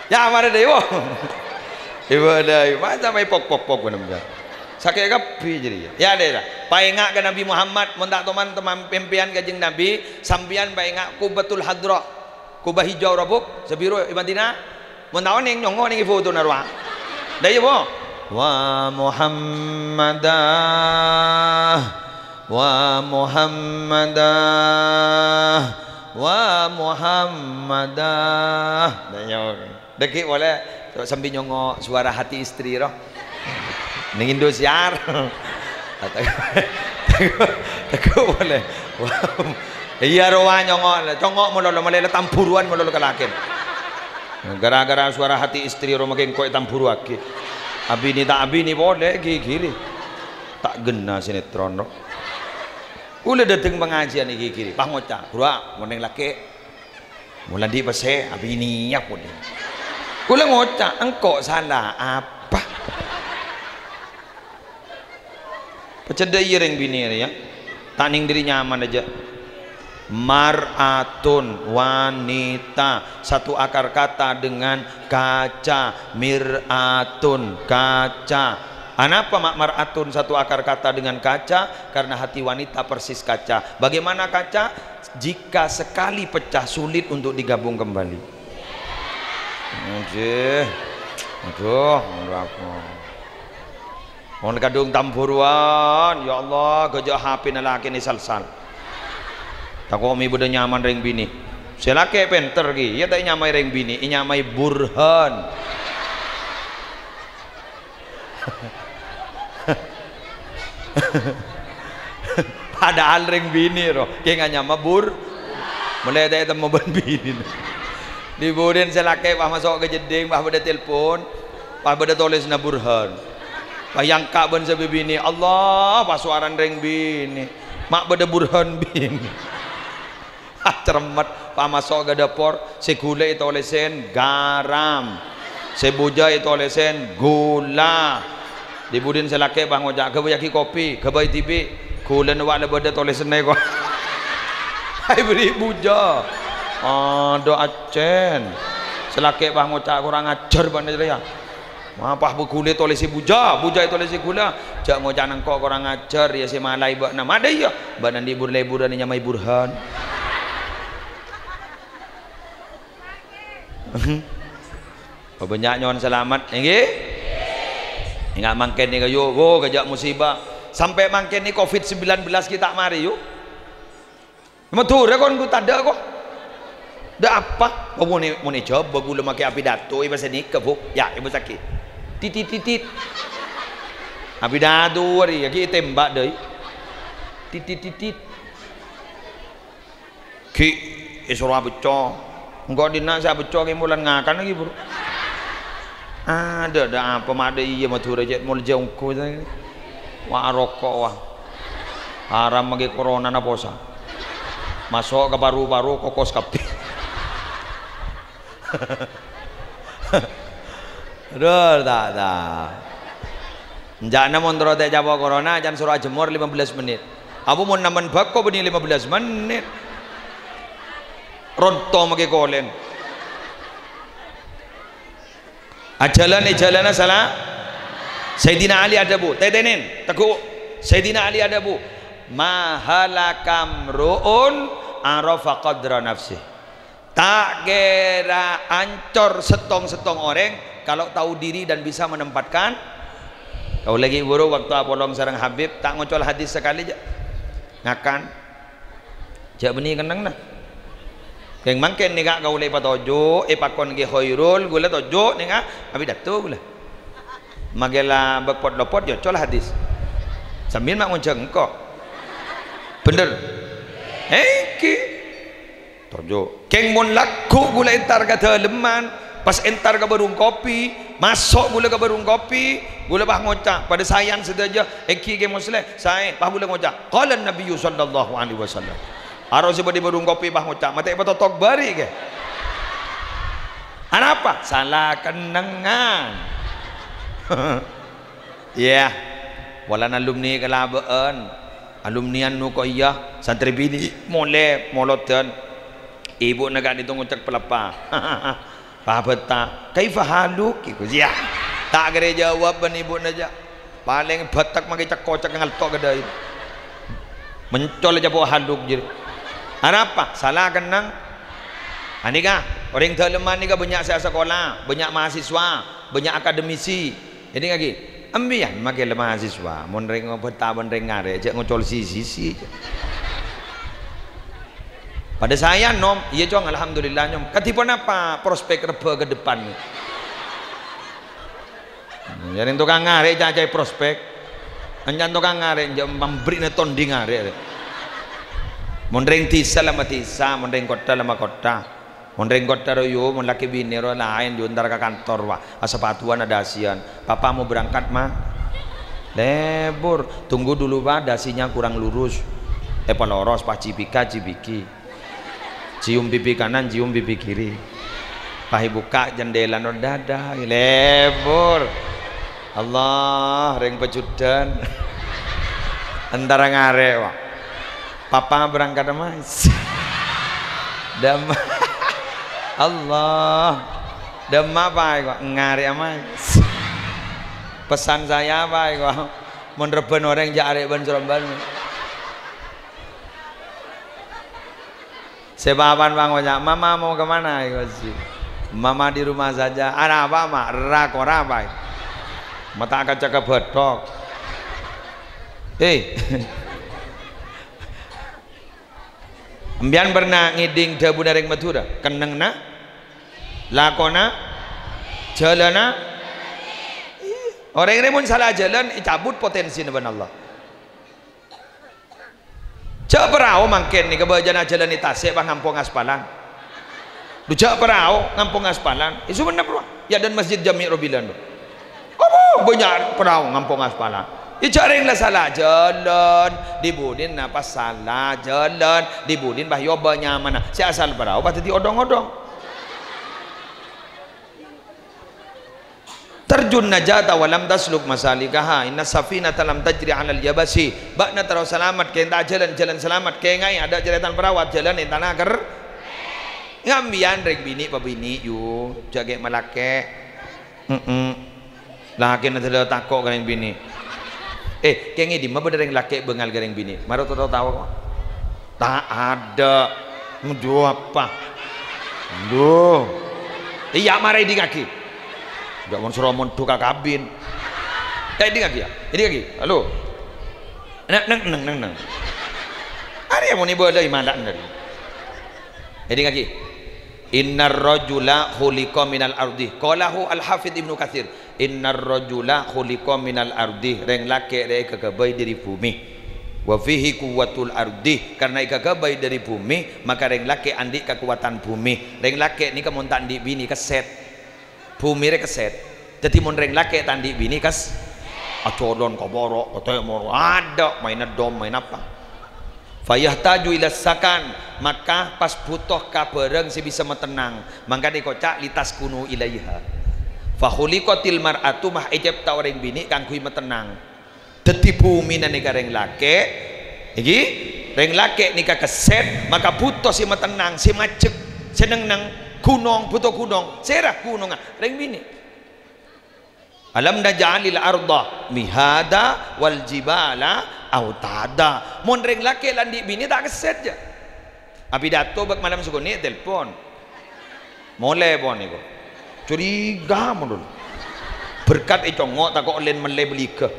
Ya, mara dâ' iyâ, Bu'. Ibu dâ' iyâ. Masa maè pok, pok, pok, bâ'na, Bu'. Sakè' kabbhi jârèya. Ya, dâ' iyâ. Paènga' ka Nabi Muhammad, mon ta' toman teman pèmpèyan Kanjeng Nabi, sampèyan paènga' Qubbatul Hadrah. Kubah hijau rowa, Bu', sè biru è Madinah. Mon ta' onèng, nyongngo' nèng è fotona rowa. Dâ' iyâ, Bu'. Wa Muhammada, wa Muhammada, wa Muhammada. Dâ' iyâ, Bu'. Dâgghi' polè, sambi nyongngo' suara hati istri, rowa. Nèng Indosiar. Tegghu', tegghu' polè. Wah. Iyâ, rowa nyongngo', congngo' malolo, malolo tamburuwân malolo kalakèn. Gara-gara suara hati istri rowa makè engko' ètamburuwaghi. Abinè ta' abinè polè, ghighiri. Ta' ghenna sinetron, rowa. Kaulâ dâteng pangajiân ghighiri, pas ngoca', "Ghuru, mon nèng lakè'." Mon la andi' pèssè, abinèya polè. Kaulâ ngoca', "Engko' sala apa?" Pajhât dâ' iyâ rèng binè' rèya. Ta' nèng dâri nyamana jâ'. Mar'atun, wanita, satu akar kata dengan kaca, mir'atun, kaca. Anapa ma' mar'atun satu akar kata dengan kaca? Karena hati wanita persis kaca. Bagaimana kaca? Jika sekali pecah, sulit untuk digabung kembali. Nggih. Aduh, mon kadhung tamburuwân, ya Allah, ghâjâ' H P-na lakèna sal-sal. Tako' mè' bâdâ nyamana rèng binè'. Sè lakè' pènter ghi, iyâ ta' ènyamaè rèng binè', ènyamaè Burhan. Padahal rèng binè' rowa, kèng anyama Bur-, molaè ta' ètemmo bân binèna. Di-budina sè lakè' pas maso' ka jeddhing, pas bâdâ telpon, pas bâdâ tolèsanna Burhan. Pas èangka' bân sè bibinè', Allah, pas sowarana rèng binè'. Ma' bâdâ Burhan binè'. Cermet, pas maso' ka dâpor, sè ghulâ ètolèsè garam, sè bujâ ètolèsè ghulâ. Di-budina sè lakè' pas ngoca', "Ghâbâyyâghi kopi, ghâbây dhibi', ghulâna wa' la bâdâ tolèsanna ko." Èberri' bujâ. Adhu accèn. Sè lakè' pas ngoca', "Korang ajhâr bâ'na jârèya." Mapah bhâghulè tolèsè bujâ, bujâ ètolèsè ghulâ. Jhâ' ngoca' nèng ko' korang ajhâr, iyâ sè malaè bâ'na. Madâ iyâ, bâ'na andi' bur-lèburân ènyamaè Burhan. Bânnya' nyo'on salamet, èngghi? Enga' mangkèn nèka, yu, wo, ghâjâ' musibah. Sampè' mangkèn nèka covid sembilan belas ghi' ta' marè, yu. Madhurâ kon ghu tadâ' ko. Dâ' apa? Oh, mon è, mon è Jhâbâ ghulâ makè apidato, è bâsa nèka, Bu. Ya, è bâsa ghi. Tit, tit, tit, tit. Apidato arèya ghi' ètèmbhâk, dâi. Tit, tit, tit, tit. Ghi' èsoro abâcco. Engko' dinna' sè abâcco kèmolan ngakan lagi, Bro. Adâ', dâ' apa ma' dâ' iyâ Madhurâ cè' molja ongghu. Wa' aroko', wa'. Haram mangkè koronana posa. Maso' ka paru-paru, kokos kabbhi. Aduh, ta', ta'. Enjâ'na mon terro ta' ècapo' korona, can soro ajemmor lima belas menit. Apa mon namen bhâko bânnè lima belas menit? Ronto mangkè kolèn. Ajhâlân è jhâlânna sala. Sayyidina Ali adhâbu, tètènèn, tegghu'. Sayyidina Ali adhâbu, "Ma halaka mru'un arafa qadra nafsih." Ta' kèra ancor sèttong-sèttong orèng kalau tahu diri dan bisa menempatkan. Kaulâ ghi' buru bâkto apolong sareng Habib, ta' ngocol hadis sakalè jâ'. Ngakan. Jâ' bânnè kennengnga. Kèng mangkèn nèka kaulâ èpatoju', èpakon Kè Khairul, ghulâ toju' nèka, apidato ghulâ. Make la bâk pot-lopot, ya, col hadis. Sambiyan ma' ngonjhâng engko'. Bhender. Èngghi. Tonjhu'. Kèng mon lagghu' ghulâ entar ka dâlemman, pas entar ka bârung kopi, maso' ghulâ ka bârung kopi, ghulâ pas ngoca', padâ saèyan sadhâjâ, èngghi Kè Musleh, saè, pas ghulâ ngoca', "Qala Nabiyyu sallallahu alaihi wasallam." Aro sè bâdâ è bârung kopi pas ngoca', "Matè èpatottok bâri', Kè." Arapa? Sala kennengngan. Iyâ. Polana alumni kalabâ'ân. Alumni anu kok iyâ, santrè binè' molè molodhân. Ibu'na ka'dinto ngoca' peleppa. Pabhâta, "Kaifa haluk?" Iku, iyâ. Ta' kèra èjâwâb bân ibu'na, jâ'. Palèng bâtek mangkè cek-kocek ngalto' ka dâi. Mencol jâ' po haluk jârèya. Arapa? Sala kenneng. Anèka, orèng dâlemman nèka bânnya' sè asakola, bânnya' mahasiswa, bânnya' akademisi. Èdingngaghi, empèyan makè la mahasiswa, mon rèng bâta bân rèng ngarè', jâ' ngocol si-sisi. Padâ saèyan, Nom. Iyâ, Cong, alhamdulillah, Nyom. Kadhi ponapa prospek rebbhâ ka depan? Jârèng tokang ngarè' cacaè prospek. Encan tokang ngarè', jâ' mambrè'na tondi ngarè'. Mon rèng dhisa la madhisa, mon rèng kottha la makottha. Mon rèng kottha rowa, mon lakè binè rowa laèn, jâ' entar ka kantor, wa, asapatuwân adâsiyân. "Papa mau berangkat, Ma." "Lebur." "Tunggu dulu, Pa, dasinya kurang lurus." Èpaloros, pas cipika, cipiki. Cium pipi kanan, cium pipi kiri. Pas èbukka' jendela, no, "Dadah." Lebur. Allah, rèng pajudhân. Entara ngarè', wa. "Papa berangkat, Mas." Dâmma. Allah. Dâmma, Pa, èko? Ngarè', Mas. Pesan saya, Pa, èko? Mon rebbhâna orèng, jâ' arè' bân-sorombân. Sè papan pangoca', "Mama mau ke mana?" Èko, sih. "Mama di rumah saja." "Arapa, Ma'? Ra-kora, Pa'?" "Mata kaca ka bâthok." Eh. Empèyan pernah ngèdhing dhâbuna rèng Madhurâ? Kennengnganna, lakona, jhâlânna. Orèng rèya mon sala jhâlân, ècabut potensina bân Allah. Jâ' parao mangkèn nèka bâjâna jhâlân è tasè' pas ngampong aspalan. Dhu jâ' parao ngampong aspalan. È Sumenep rowa. Yâ, dân Masjid Jami' rowa bilân rowa. Apa bânnya' parao ngampong aspalan? Iyâ, jâ' rèng la sala jhâlân, dhi-budhina pas sala jhâlân, dhi-budhina pas èobâ nyamana. Sè asal parao pas dhâddhi odhong-odhong. "Tarjun najata wa lam tasluk masalikaha, inna safinata lam tajri 'alal yabasi." Bâ'na terro salamet, kèng ta' jhâlân-jhâlân salamet. Kèngaè, adâ' carètana parao jhâlân è tana ker-, Ngambiyân rèng binè' pabinè', yu. Jâ' ghi' malakè'. Hemm. Lakèna dhâddhi tako' ka rèng binè'. Eh, kèngèng è dimma bâdâ rèng lakè' bângal ka rèng binè'? Mara tao-tao kok. Ta' adâ'. Ndu apa? Ndu. Iyâ, mara èdingngaghi. Jâ' mon soro mondhu ka kabin. Yâ, èdingngaghi, yâ. Èdingngaghi. Halo. Neng, neng, neng, neng, neng. Arèya mon èbâlâi mala'na. Èdingngaghi. "Innar rajula khuliqa minal ardi." Qalahu Al-Hafidz Ibnu Katsir. "Innar rajula khuliqa minal ardi." Rèng lakè' rèya èkaghâbây dâri bhumè. "Wa fihi quwwatul ardi." Karna èkaghâbây dâri bhumè, maka rèng lakè' andi' kakowadhân bhumè. Rèng lakè' nèka mon ta' andi' binè, kèsèt. Bhumè rè kèsèt. Dhâddhi mon rèng lakè' ta' andi' binè kas-, ajhâlân ka bârâ', ka tèmor, adâ', maèna dom, maèn apa. Fayahtaju ila sakan, maka pas bhuto ka bhârâng sè bisa matennang. Mangkana èkoca' litaskunu ilaiha. Fakhuliqatil mar'atu, mah ècèpta orèng binè' kaangghuy matennang. Dhâddhi bhumèna nèka rèng lakè', èngghi, rèng lakè' nèka kèsèt, maka bhuto sè matennang, sè majek, sè neng-neng, ghunong, bhuto ghunong. Sèra ghunongnga? Rèng binè'. "Alam naj'alil arda mihada wal jibala autada." Mon rèng lakè' la andi' binè' ta' kèsèt, jâ. Apidato bâk malem sakonè' telpon. Molè pon nèko. Curiga mon. Berkat ècongngo' tako' lèn mellè bâligâ.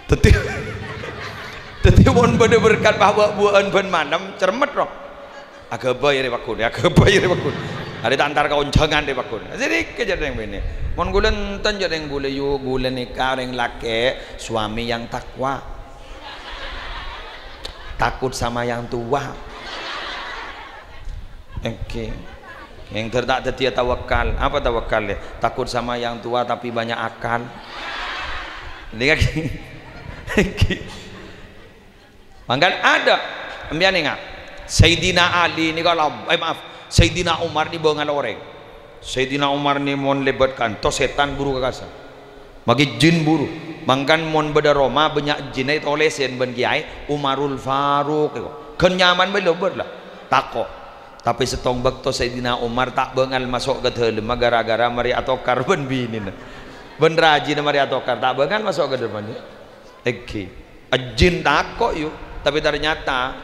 Dhâddhi, dhâddhi mon bâdâ berkat pabâ'-buwâ'ân bân malem, cermet, ro. Aghâbây rè pagghun, aghâbây rè pagghun. Arè ta' entar ka onjhângan rè paggun. Sèdhika jhâ' rèng binè'. Mon ghulâ enten jhâ' rèng ghulâ, yu, ghulâ nèka rèng lakè', suami yang takwa. Takut sama yang tua. Èngghi. Èngghâr ta' dhâddhiyâ tawakal. Apa tawakal, ya? Takut sama yang tua tapi banyak akal. Nèka ghi. Èngghi. Mangkana ada, sampèyan enga'. Sayyidina Ali nèka la-, eh, maaf, Sayyidina Umar nè bângal orèng. Sayyidina Umar nè mon lèbât kanto, sètan buru ka kassa'. Maghi jin buru. Mangkana mon bâdâ roma bânnya' jinna ètolèsè bân kèyaè, Umarul Faruq, èko. Ghân nyaman bhâi lobâr la. Tako'. Tapè sèttong bâkto Sayyidina Umar ta' bângal maso' ka dâlemma ghârâ-ghârâ marè atokar bân binèna. Bân rajina marè atokar, ta' bângal maso' ka dâlemma. Èngghi. Ajin tako', yu. Tapè ternyata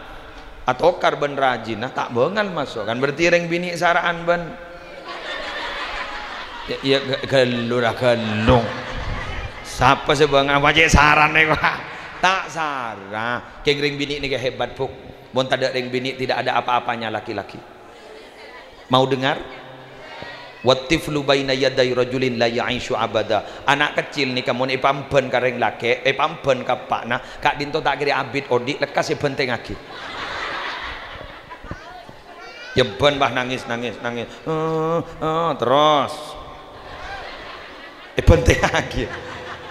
atokar bân rajina ta' bângal maso'. Kan berarti rèng binè' sara'an bân. Ya, ya, gâ-, ghâllu ra ghâllu. Sapa sè bângal? Apa cè' sarana, Pak? Ta' sara. Kèng rèng binè' nèka hebat, Bu. Mon tadâ' rèng binè', tidak ada apa-apanya laki-laki. Mau dengar? "Wattiflu baina yaday rajulin la ya'isyu abada." Ana' keccil nèka mon èpaembhân ka rèng lakè', èpaembhân ka eppa'na, ka'dinto ta' kèra abit odi', lekkas èbhântèngngaghi. Èbhân, bah, nangis, nangis, nangis. Eh, eh, terros. Èbhântèngngaghi.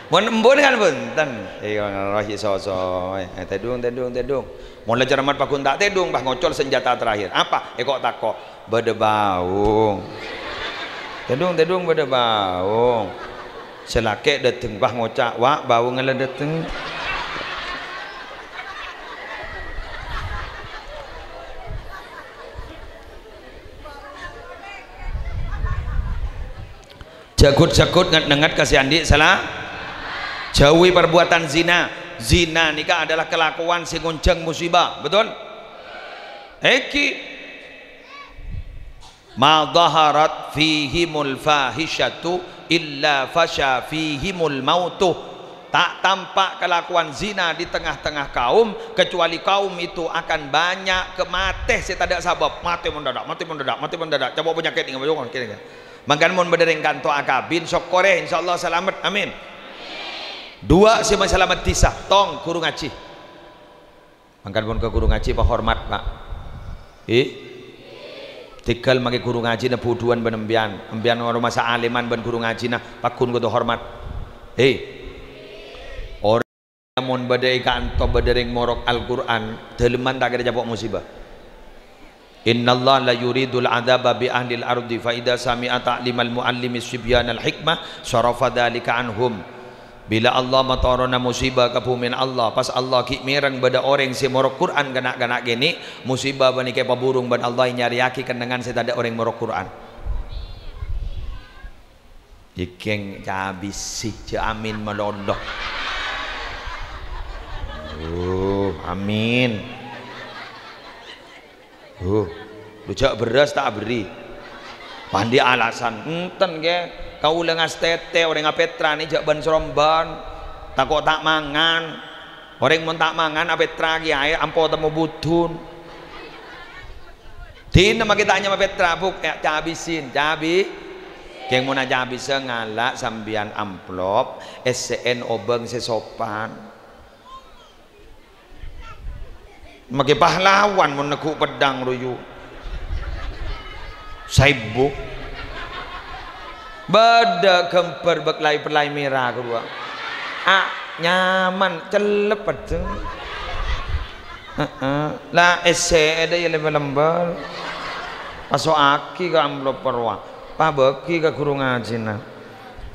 Mon embun kan bhunten. Èngghi, roh, soso. Eh, tèdung, tèdung, tèdung. Mon la cermat paggun ta' tèdung, bah, ngocol senjata terakhir. Apa? Èko' tako'. Bâdâ baung. Tèdung, tèdung, bâdâ baung. Sè lakè' dâteng, bah, ngoca', "Wa', baungnga la dâteng." Jhâghut-jhâghut, nget-nengnget ka sè andi' sala. Jauhi perbuatan zina. Zina nèka adalah kelakuan sè ngonjhâng musibah. Betul? Èngghi. "Ma dhaharat fihimul fahisyatu illa fasya fihimul mautu." Ta' tampa' kalakowan zina di tengah-tengah kaum, kecuali kaum itu akan banyak ke-, matè sè tadâ' sabâb. Matè mendadak, matè mendadak, matè mendadak. Ca'na panyakèt nèka, kènè. Mangkana mon bâdâ rèng kanto akabin, sokkorè, insyaallah salamet. Amin. Dua sè masalamet dhisa, tong, ghuru ngajhi. Mangkana mon ka ghuru ngajhi pahormat, Pak. Eh? Tèghâl makè ghuru ngajhina budhuwân bân empèyan. Empèyan ngono masa alèman bân ghuru ngajhina, paggun kodhu hormat. Eh? Orèng mon bâdâ è kanto bâdâ rèng morok Al-Qur'an, dâlemman ta' kèra capo' musibah. "Innallaha la yuridul adzaba bi ahlil ardi fa idza sami'a ta'limal muallimi sibyanal hikmah sarafa dzalika anhum." Bilâ Allah matoronna musibah ka bhumèna Allah, pas Allah ghi' mèreng bâdâ orèng sè morok Qur'an ka na'-kana' kènè', musibah panèka èpaburung bân Allah ènyarèyaghi kennengngan sè tadâ' orèng morok Qur'an. Jhâ' kèng cabisi, jhâ' amin malolo. Oh, amin. Huh, lu jhâ' bherrâs ta' aberri'. Pandi alasan, "Enten, Kè, kaulâ ngastètè orèng apètra nè jhâ' bân-srombân, tako' ta' mangan. Orèng mon ta' mangan apètra kèyaè ampo temmo budun." Dinah makè ta' nyama pètra, Bu', ya, cabisin, cabi. Kèng mon acabisâ ngala' sampèyan amplop, essè'è obâng sè sopan. Makè pahlawan mon neggu' peddhâng royu. Saèbu. Bâdâ ghâmbhâr bâk lai-pellai mèra ghâruwa. A, nyaman, cellep peddhâng. Heeh. La, essè'è dâ' iyâ lèbâ lembâr. Paso'aghi ka amplop rowa. Pabâghi ka ghuru ngajhina.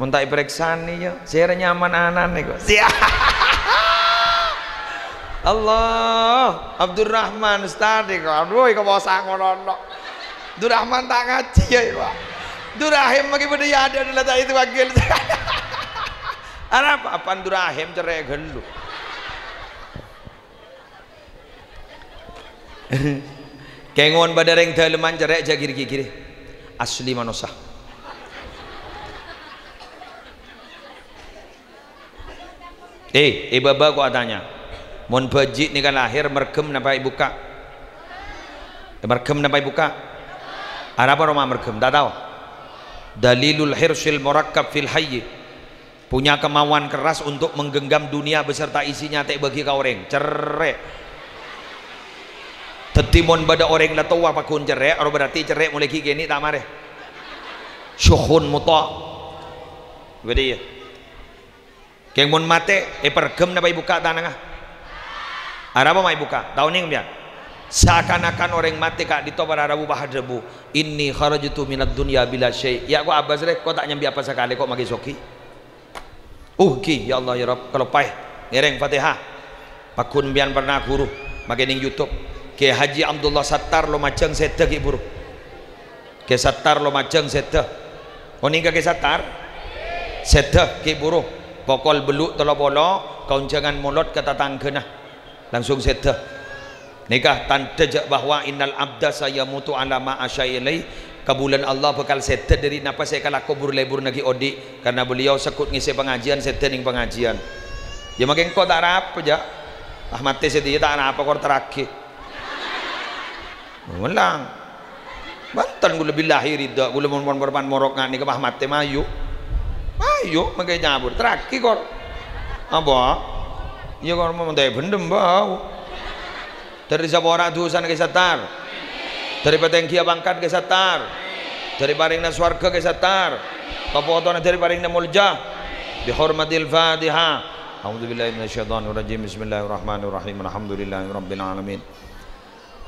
Mon ta' èparèksanè, yâ, sèra nyaman ana'na, kok. Sia. Allah, Abdurrahman Ustaz, kok. Aduh, kok posa ngono, no. Abdurrahman ta' ngajhi, yâ, kok. Abdurrahim lagi bâdâ, yâ, ada, ada, tak itu wakil. Arapa, apa Abdurrahim cerrè' ghâllu? Kèng mon bâdâ rèng dâlemman cerrè' jhâ' ghi-règhi. Asli manossa. Eh, eh, bâbâ kok atanya. Mon bâji' nèka lahèr, mèrghâm napa èbukka'? Eh, mèrghâm napa èbukka'? Arapa roma mergem? Ta' tao? Dalilul hirsil murakkab fil hayyi. Punya kemauan keras untuk menggenggam dunia beserta isinya, ta' èbâgi ka orèng. Cerrè'. Dhâddhi, mon bâdâ orèng la towa pagghun cerrè', ro berarti cerrè' molaè ghi' kènè' ta' marè. Syukhun muta'. Bâdâ, iyâ. Kèng mon matè, èperghem napa èbukka' tanangnga? Arapa ma' èbukka'? Ta' onèng sampèyan? Seakan-akan orèng matè ka'dinto para rabu pas adhâbu, "Inni kharajtu minad dunya bila syai'." Yâ, ko' abâs rè, ko' ta' nyambi apa sakalè, ko' makè soghi. Uh, ghi, ya Allah, ya Rabb, kaloppaè. Ngèrèng Fatihah. Pagghun sampèyan parna ghuru, makè neng YouTube. Kè Haji Abdullah Sattar Lumajang sèdhâ ghi' bhuru. Kè Sattar Lumajang sèdhâ. Onèng ka Kè Sattar? Sèdhâ ghi' bhuru. Pokol bâllu' tello polo, kaonjhângan molod ka tatangghâna. Langsung sèdhâ. Nèka tandhâ jhâ' bahwa innal abda sayamutu ala ma asya ilaih. Kabulâna Allah bhâkal sèdhâ dâri napa sè èkalako bur-lebburrâ ghi' odi', karena beliau segghut ngèssè pangajiân, sèdhâ neng pangajiân. Yâ, makè engko' ta' arapa, jhâ'. Ah, matè sè dhiyâ ta' arapa, kor terraghi. Mellang. Bhunten, kaulâ billahi ridha, kaulâ mon, mon, mon, mon morok nga' nèka pas matè mayu. Mayu, mangkè nyabur, terraghi, kor. Apa? Iyâ, kor, mon, mon, ta' bhendem, bau. Dâri sapora dhusana Kè Sattar. Dâri patèngghiyâ pangkat Kè Sattar. Dâri parèngna sowarghâ Kè Sattar. Kapotona dâri parèngna molja. Bihormatil Fatihah. A'udzubillahi minasyaitonirrajim. Bismillahirrahmanirrahim. Alhamdulillahirabbil alamin.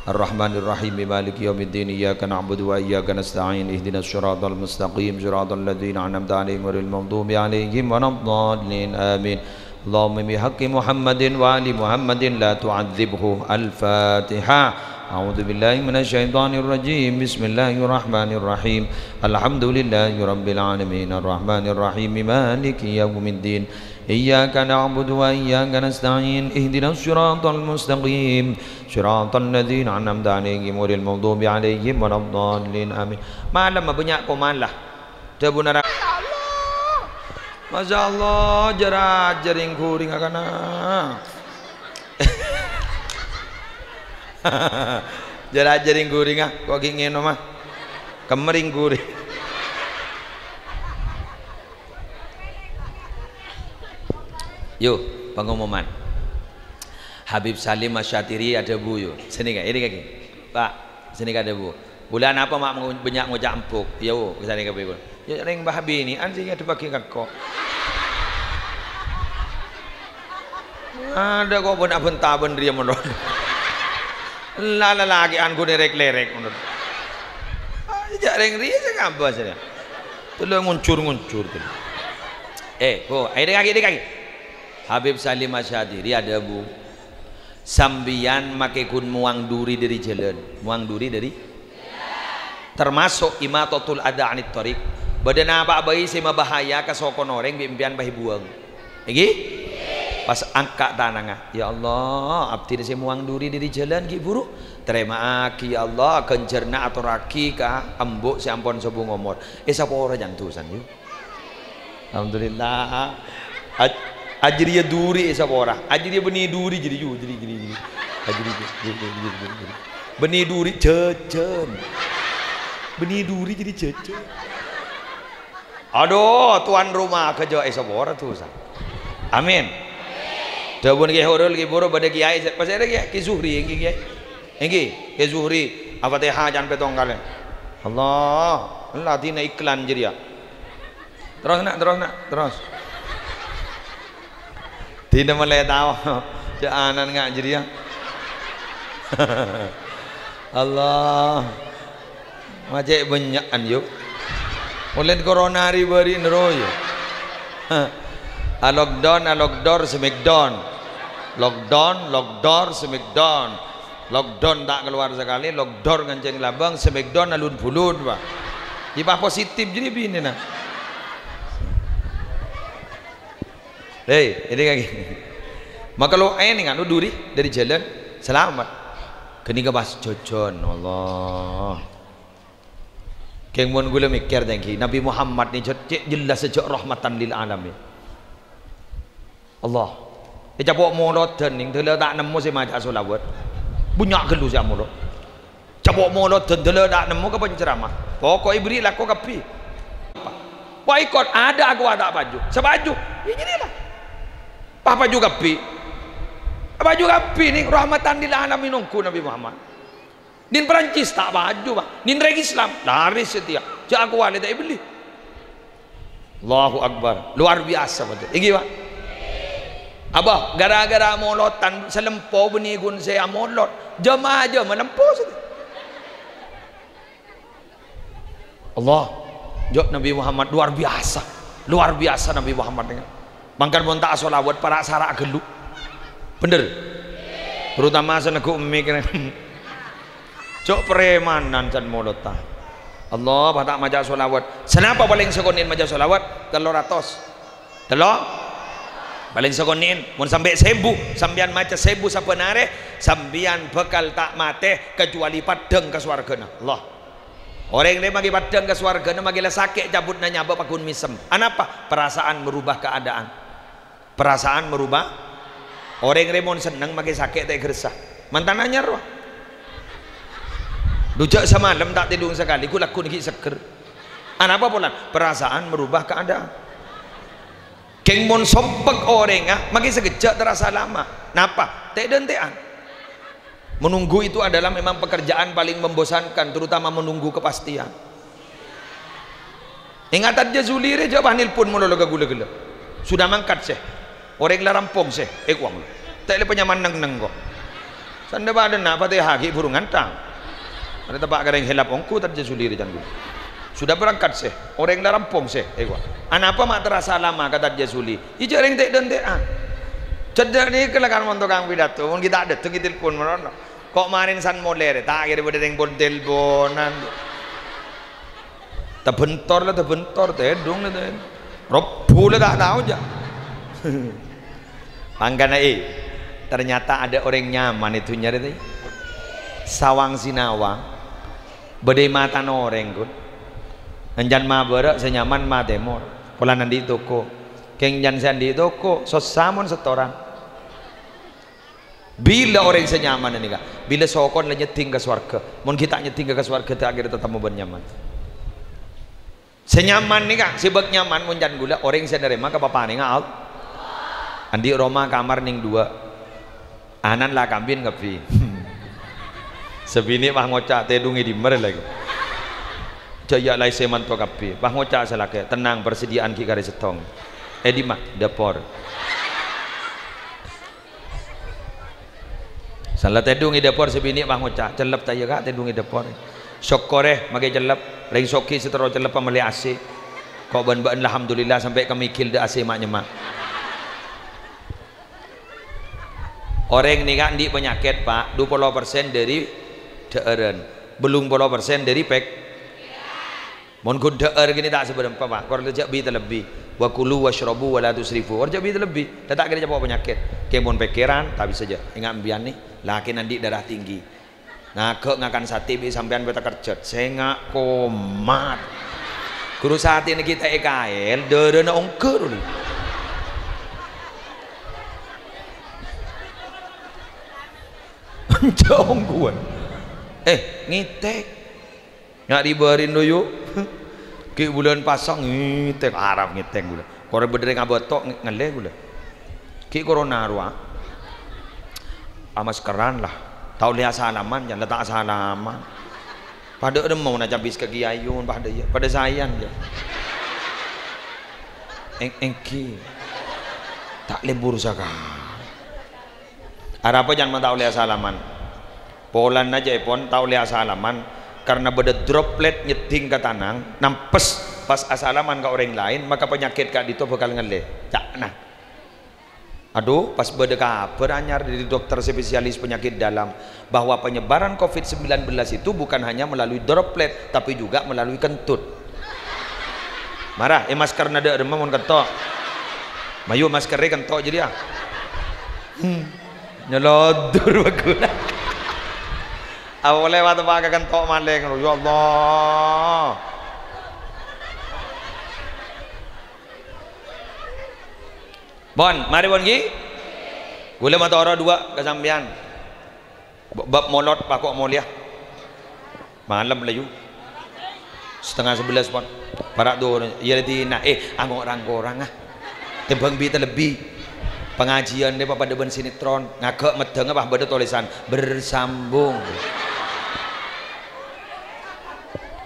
Arrahmanirrahim. Maliki yaumiddin. Iyyaka na'budu wa iyyaka nasta'in. Ihdinas siratal mustaqim. Siratal ladzina an'amta 'alaihim ghairil maghdubi 'alaihim waladdallin. Amin. Allahumma bihaqqi Muhammadin wa ali Muhammadin la tu'adzibhu. Al-Fatihah. A'udzubillahi minasyaitonirrajim. Bismillahirrahmanirrahim. Alhamdulillahirabbil alamin. Arrahmanirrahim. Maliki yaumiddin. Iyyaka na'budu wa iyyaka nasta'in. Ihdinas siratal mustaqim. Siratal ladzina an'amta 'alaihim ghairil maghdubi 'alaihim waladdallin. Amin. Malem bânnya' koman la. Dhâbuna ra-, Masya Allah, jhâr-ajhâr rèng-ghurèngnga kana. Jhâr-ajhâr rèng-ghurèngnga, ko' ghi' ngènoma. Kemma rèng-ghurèng. Yu, pengumuman. Habib Salim Asy-Syatiri adhâbu, yu. Sènè, Kak, ini, Kak. Pak, sènè, Kak, adhâbu. Bulâ napa ma' ngo-, bânnya' ngoca' empuk? Iyâ, wo, sanèka bhâi, Bun. Iyâ, rèng Wahabi nè'an sè èadhebbhâghi ka engko'. Adâ' ko' bân-abânta bân rèya malolo. La, lalakè'an ghun èrèk-lèrèk ngono. Ah, jhâ' rèng rèya sè ngabâs rèya. Tello' nguncur-nguncur, tello'. Eh, Bu, ayo dèkaghi, dèkaghi. Habib Salim Asy-Syatiri adhâbu, "Sampèyan makè ghun mowang duri dâri jhâlân." Mowang duri dâri? Termasuk imatatul adza anit thariq. Bâdâ napa bhâi sè mabahaya ka sokona orèng bi' empèyan pas èbuwâng. Ènggi? Pas angka' tanangnga, "Ya Allah, abdhina sè mowang duri dâri jhâlân ghi' bhuru. Tarèma'aghi, ya Allah, ghânjhârânna atorraghi ka embu' sè ampon sobung omor." Èsapora jhân dhusana, yu. Alhamdulillah. Aj-, ajâriyâ duri èsapora. Ajâriyâ bânnè duri jâriyâ, yu, jâriyâ, jâriyâ, jâriyâ. Ajâriyâ, jâriyâ, jâriyâ, jâriyâ, jâriyâ. Bânnè duri jhâjhân. Bânnè duri jâriyâ jhâjhân. Adhu, tuan rumah ghâjâ èsapora dhusana. Amin. Dhâbuna Kè Hurul, Kè Buru, bâdâ kiai, pas ada kiai, Kè Zuhri, ènggi kiai. Ènggi, Kè Zuhri, Al-Fatihah jhân pètto kalè. Allah, ella dina iklan jâriyâ. Terros, na', terros, na', terros. Dina malè tao, jhâ' ana'na nga' jâriyâ. Allah. Ma' cè' bânnya'an, yu. Polè corona rè-bâri'na ro, yu. A-lockdown, a-lockdoor, smackdown. Lockdown, lockdoor, smackdown. Lockdown ta' kalowar sakalè, lockdoor ngancèng labâng, smackdown alun-bulun, Pak. Yâ, pas positif jâriyâ binèna. Hei, ini lagi. Maka lo, eh, ini kan, lo duri dâri jhâlân, salamet. Ghânèka pas jhâjhân, Allah. Kèng mon ghulâ mèkkèr, tèngghi, Nabi Muhammad nè jhâ-, cè' jelas jhâ' rahmatan lil alamin. Allah. Ècapo' molodhân, nèng dâlâ ta' nemmo sè maca sholawat. Bânnya' ghâllu sè amolod. Apa molod dendela ta' nemmo ka penceramah. Poko'è bherri' lako kabbhi. Wah, ikot ada aku ta' paju. Sapaju. Ya jârèya la. Pas paju kabbhi. Paju kabbhi nèng rahmatan lil alamin ongghu Nabi Muhammad. Nèng Prancis ta' paju, Pak. Nèng rèng Islam, laris satèya. Jâ' aku walè ta' èbelli. Allahu Akbar. Luar biasa, betul. Ènggi, Pak. Apa? Gara-gara molodhân salempo bânnè ghun sè amolod. Jâ' ma-, jâ' malempo satèya. Allah. Jâ' Nabi Muhammad luar biasa. Luar biasa Nabi Muhammad nèka. Mangkana mon ta' asholawat, para' sara' ghâllu. Bhender? Terutama sè neggu' emmè kènè. Jâ' premanan can molodhân. Allah, pas ta' maca sholawat. Sanapa palèng sakonè'en maca sholawat? Tello ratos. Tello? Palèng sakonè'en. Mon sampè' sèbu, sampèyan maca sèbu sabbhân arè, sampèyan bhâkal ta' matè kecuali paddhâng ka sowarghâna. Allah. Orèng rè maghi paddhâng ka sowarghâna, maghi la sakè' cabudhâ nyabâ' pagghun mèsem. Anapa? Perasaan merubah keadaan. Perasaan merubah. Orèng rè mon senneng maghi sakè' ta' èghârsa. Mantan anyar rowa. Dhu jâ' samalem ta' tèdung sakalè, ghu-lagghu ghi' seggher. Anapa polana? Perasaan merubah keadaan. Kèng mon sompek orèngnga, maghi sakejjhâ' terasa lama. Napa? Tè'-dântè'an. Menunggu itu adalah memang pekerjaan paling membosankan, terutama menunggu kepastian. Ènga' Tad Jazuli rè jâ' pas nelpon malolo ka ghulâ ghellâ'. Sudah mangkat, Syekh. Orèng la rampong, Syekh. È, kowang lo. Ta' lè panyaman neng-neng ko. Sandhâ padâna Fatihah ghi' bhuru ngantang. Arè teppa' ka rèng hilap ongghu Tad Jazuli rè can ghulâ. Sudah berangkat, Syekh. Orèng la rampong, Syekh. È, kowang. Anapa ma' terasa lama ka Tad Jazuli? Ijâ rèng tè'-dântè'an. Cedhâ' nèka la kan mon tokang pidato, mon ghi' ta' dâteng ètelpon manono. Ko' marèn san molè rè, ta' kèra bâdâ rèng pon-telponan. Tabhentor la tabhentor, tèdung la tèdung. Robbhu la ta' tao jâ'. Mangkana, è, ternyata ada orèng nyaman è dhunnya rè, tè. Sawang sinawang. Bâdâ è matana orèng, ghun. Èncan ma-bârâ' sè nyaman ma-tèmor. Polana andi' toko. Kèng èncan sè andi' toko, sossa mon setoran. Bilâ orèng sè nyaman nèka? Bilâ sokon la nyeddhing ka sowarghâ. Mon ghi' ta' nyeddhing ka sowarghâ, ta' kèra tatemmo bân nyaman. Sè nyaman nèka, sè bâk nyaman mon can ghulâ, orèng sè narèma kapaparèngnga Allah. Andi' roma kamar nèng duwâ'. Anan la kambin kabbhi. Sè binè' pas ngoca', "Tèdung è dimma rè la?" Jâ' iyâ la èssè manto kabbhi. Pas ngoca' sè lakè', "Tenang, persediaan ghi' karè sèttong." "È dimma?" "Dâpor." Sala tèdung è dâpor, sè binè' pas ngoca', "Cellep ta' iyâ, Ka', tèdung è dâpor?" "Sokkorè, maghi cellep. Rèng soghi sè terro cellep amellè A C. Ko' bân bâ'na, alhamdulillah, sampè' ka mèghil dâ' A C ma'-nyemma'." Orèng nèka andi' panyakèt, Pak, dupolo persen dâri dhâ'ârân, bâllung polo persen dâri pèk-, Mon ghun dhâ'âr kènè ta' sabârâmpa, Pak. Kor jâ' bi-talebbi. "Wa kulu wasyrabu wa la tusrifu." Kor jâ' bi-talebbi. La ta' kèra capo' panyakèt. Kèng mon pèkkèran, ta' bisa jâ'. Enga' empèyan nè, lakèna andi' darah tinggi. Ngaghâ' ngakan satè bi' sampèyan pèta kerjhât. Sènga' komat. Ghuru satèna ghi' ta' èkaèl, dârâna ongghâ ro, lè. Jâ' ongghuwân. Eh, ngètèk. Nya' ribârin lo, yu. Ghi' bulân pasang, ngètèk, arap ngètèk bulân. Kor bâdâ rèng abâto' nge-, ngallè bulân. Ghi' corona rowa. Amaskeran la. Ta' ollè asalaman, jân la ta' asalaman. Padâ remmo na cabis ka kiyaèn, padâ iyâ. Padâ saèyan, jâ. Èng-, èngghi. Ta' lebur sakalè. Arapa jân ma' ta' ollè asalaman? Polana jâèpon ta' ollè asalaman, karna bâdâ droplet nyeddhing ka tanang, nampes pas asalaman ka orèng laèn, maka panyakèt ka'dinto bhâkal ngallè. Ca'na. Adhu, pas bâdâ kabhâr anyar dâri dokter spesialis penyakit dalam, bahwa penyebaran covid sembilan belas itu bukan hanya melalui droplet, tapi juga melalui kentut. Mara, è, maskerra dâ' remma mon kento'. Mayu maskerra kento' jârèya. Hmm. Nyolodur bâguna. Apa polè wateppa' ka kento' malèng, ya Allah. Pon, marè pon ghi. Ghulâ matoro' duwâ' ka sampèyan. B-, bab molod, pako' molèya. Malem la, yu. Setengah sebelas pon. Para' dhu, iyâ la dina. Eh, ango' rang-korang, ah. Tèmbhâng bi' talebbi. Pangajiân rèya papadâ bân sinetron. Ngaghâ' meddhângnga pas bâdâ tolèsan, "Bersambung."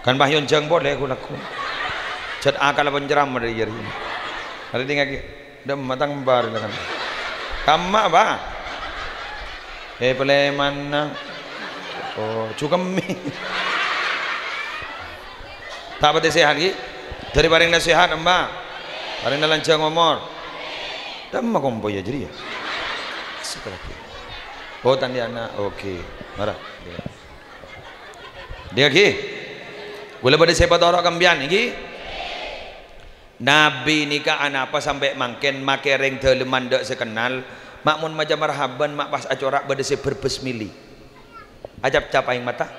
Kan pas èyonjhâng polè ghu-lagghu. Jhât akalla panceramah dâri iyâ rèya. Arè dingngaghi. Dâ' emma tang embar, kan. Kamma, Pak? Eh, palèmanna. Oh, jhukemmi. Ta' patè sehat, ghi? Dâri parèngna sehat, emma. Parèngna lanjhâng omor. Dâ' emma kompoyya jârèya. Astagfirullah. Oh, tandiyâna. Oke. Mara. Dingngaghi. Kaulâ bâdâ sè èpatoro' ka sampèyan, ènggi? Nabbhi nèka anapa sampè' mangkèn makè rèng dâlemman dâ' sè kennal, ma' mon maca marhaban ma' pas acora' bâdâ sè bherbes mèlè. Acap-cap aèng mata.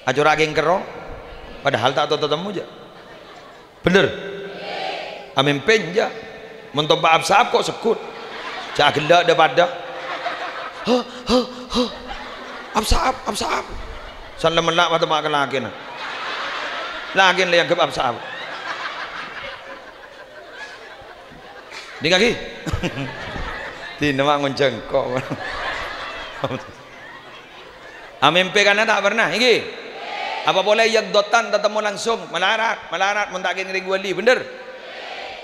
Acora' kèng kerrong. Padahal ta' to-, tatemmo jâ'. Bhender? Amèmpè enjâ'. Mon tompa' ap-saap ko' segghut. Jâ' aghellâ' dâ-padâ. Huh, huh, huh. Ap-saap, ap-saap. San la mella' matemma' ka lakèna. Lakèna la èangghep ap-saap. Dingngaghi. Dina ma' ngonjhâng ko'. Amèmpè kana ta' pernah, ènggi? Apa polè yâ dotan tatemmo langsung, malarat, malarat mon ta' kèng rèng wali, bhender?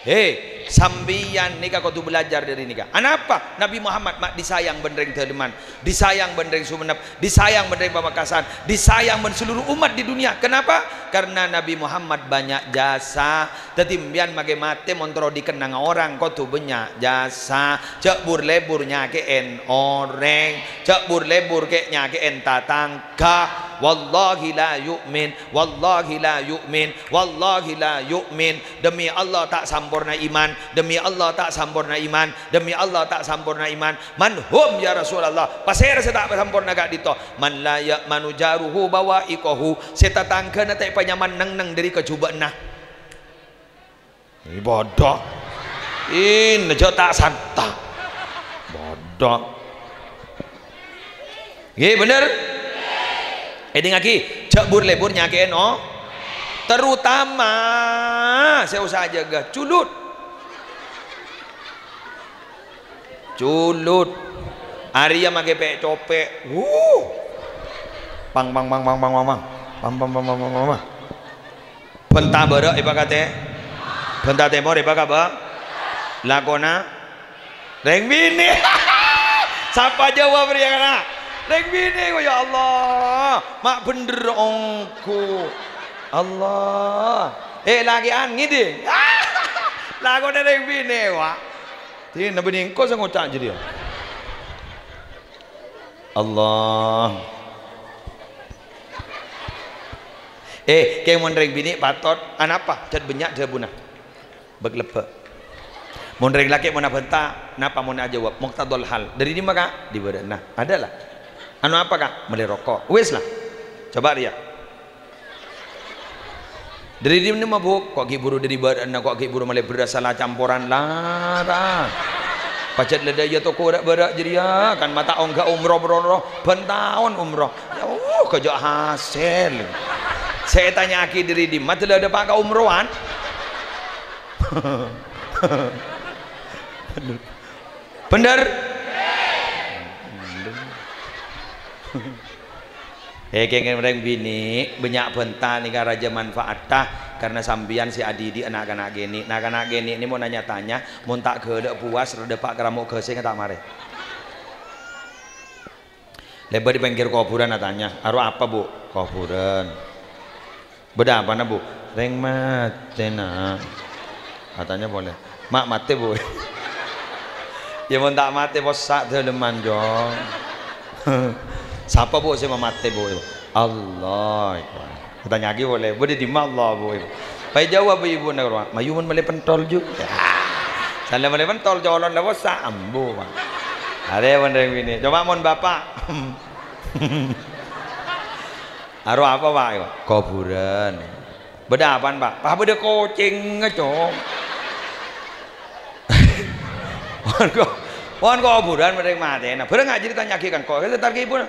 He, sampèyan nèka kodhu belajar dâri nèka. Anapa? Nabbhi Muhammad ma' disayang bân rèng dâlemman, disayang bân rèng Sumenep, disayang bân rèng Pamekasan, disayang bân seluruh umat di dunia. Kenapa? Karena Nabbhi Muhammad banyak jasa. Dhâddhi, sampèyan makè matè mon terro dikennanga orèng, kodhu bânnya' jasa. Jâ' bur-lebur nyakè'è orèng. Jâ' bur-lebur kè' nyakè'è tatangghâ. Wallahi la yu'min. Wallahi la yu'min. Wallahi la yu'min. Demi Allah, ta' samporna iman. Demi Allah, ta' samporna iman. Demi Allah, ta' samporna iman. "Man hum, ya Rasulullah?" Pasèra sè ta' samporna ka'dinto? "Man la ya'manu jaruhu bawa'iqahu." Sè tatangghâna ta' èpanyaman neng-neng dâri kajhubâ'na. Ini bodoh. Ini jâ' ta' santa. Bodoh. Ngghi, bhender? Èdingngaghi, jâ' bur-lebur nyakè'è, no. Terutama, sè osa ajâgâ, culut. Culut. Arèya makè pè'-copè'. Wuh. Pang, pang, pang. Pam, pam, pam, pam, pam, pam. Bhânta bârâ' èpakatè. Bhânta tèmor èpakabâ. Lakona rèng binè'. Sapa jâwâb rèya, kana'? Rèng binè', ko, ya Allah. Ma' bhender ongghu. Allah. Eh, lakè'an ngèdhing. Lakona rèng binè', wa. Dina bânnè engko' sè ngoca' jârèya. Allah. Eh, kèng mon rèng binè' patot, anapa? Jhât bânnya' dhâbuna. Bâk-lebbâk. Mon rèng lakè' mon abhânta, napa mon ajâwâb? Muqtadhal hal. Dâri dimma, Ka'? Dâri bârâ'na. Ada la. Anu apa, Ka'? Mellè roko'. Wis la. Coba rèya. Dâri dimma, Bu? Ko' ghi' buru dâri bârâ'na, ko' ghi' buru mellè bherrâs sala camporan, la, ta'. Pajhât la dâ' iyâ toko ra-bârâ' jârèya, kan ma' ta' ongghâ umroh, bro, bro. Bân taon umroh. Ya, uh, ghâjâ' hasèl. Sè ètanya'aghi dâri dimma, dâlâ dâpa' ka umrohan. Bhender? Eh, kèng rèng binè', bânnya' bhânta nèka rajâ manfaatta, karna sampèyan sè adidik na'-kana' kènè'. Na'-kana' kènè' nè mon nya-tanya, mon ta' ghâlâ' puwas, ra dâpa' ka ramo' ghâsèngnga ta' marè. Lèbât è pèngghir kobhurân atanya, "Aro apa, Bu'?" "Kobhurân." "Bâdâ apana, Bu'?" "Rèng matè, Na'." Atanya polè, "Ma' matè, Bu'?" "Yâ, mon ta' matè, possa' dâlemman, Cong." "Sapa, Bu', sè mamatè, Bu'?" "Allah." Atanya'aghi polè, "Bâdâ è dimma Allah, Bu'?" Pas èjâwâb bi' ibuna, "Mayu mon mellè pentol, Ju." San la mellè pentol, colon la possa', ambu, Pak. Arè mon rèng binè'. Coba mon bapa'. "Aro apa, Pak?" "Kobhurân." "Bâdâ apaan, Pak?" "Pas bâdâ kocèngnga, Cong." Mon ko-, mon kobhurân bâdâ matèna. Bârâng ajârè tanya'aghi kan ko-, entar ka ibuna.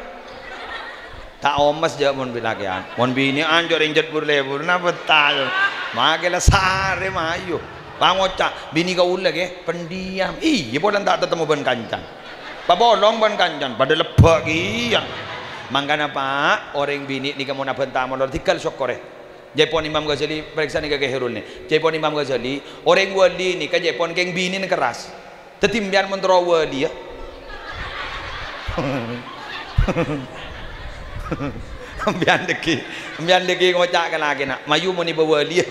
Ta' omes jâ' mon bi-, lakè'an. Mon binè'an jâ' rèng jhât bur-lebur, napa ta'? Makè la sarè mayu. Pangoca', "Binè kaulâ, ghi, pendiam." Iyâ, polana ta' tatemmo bân kancana. Papolong bân kancana, padâ lebbâ' kèya. Mangkana, Pa', orèng binè' nèka mon abhânta molor, dhingghâl sokkorè. Jâèpon Imam Ghazali, parèksanè ka Kè Khairul nè. Jâèpon Imam Ghazali, orèng wali nèka jâèpon kèng binèna kerras. Dhâddhi, empèyan mon terro wali, yâ. Empèyan dhâggi', empèyan dhâggi' ngoca' ka lakèna, "Mayu mon èbâ wali, yâ."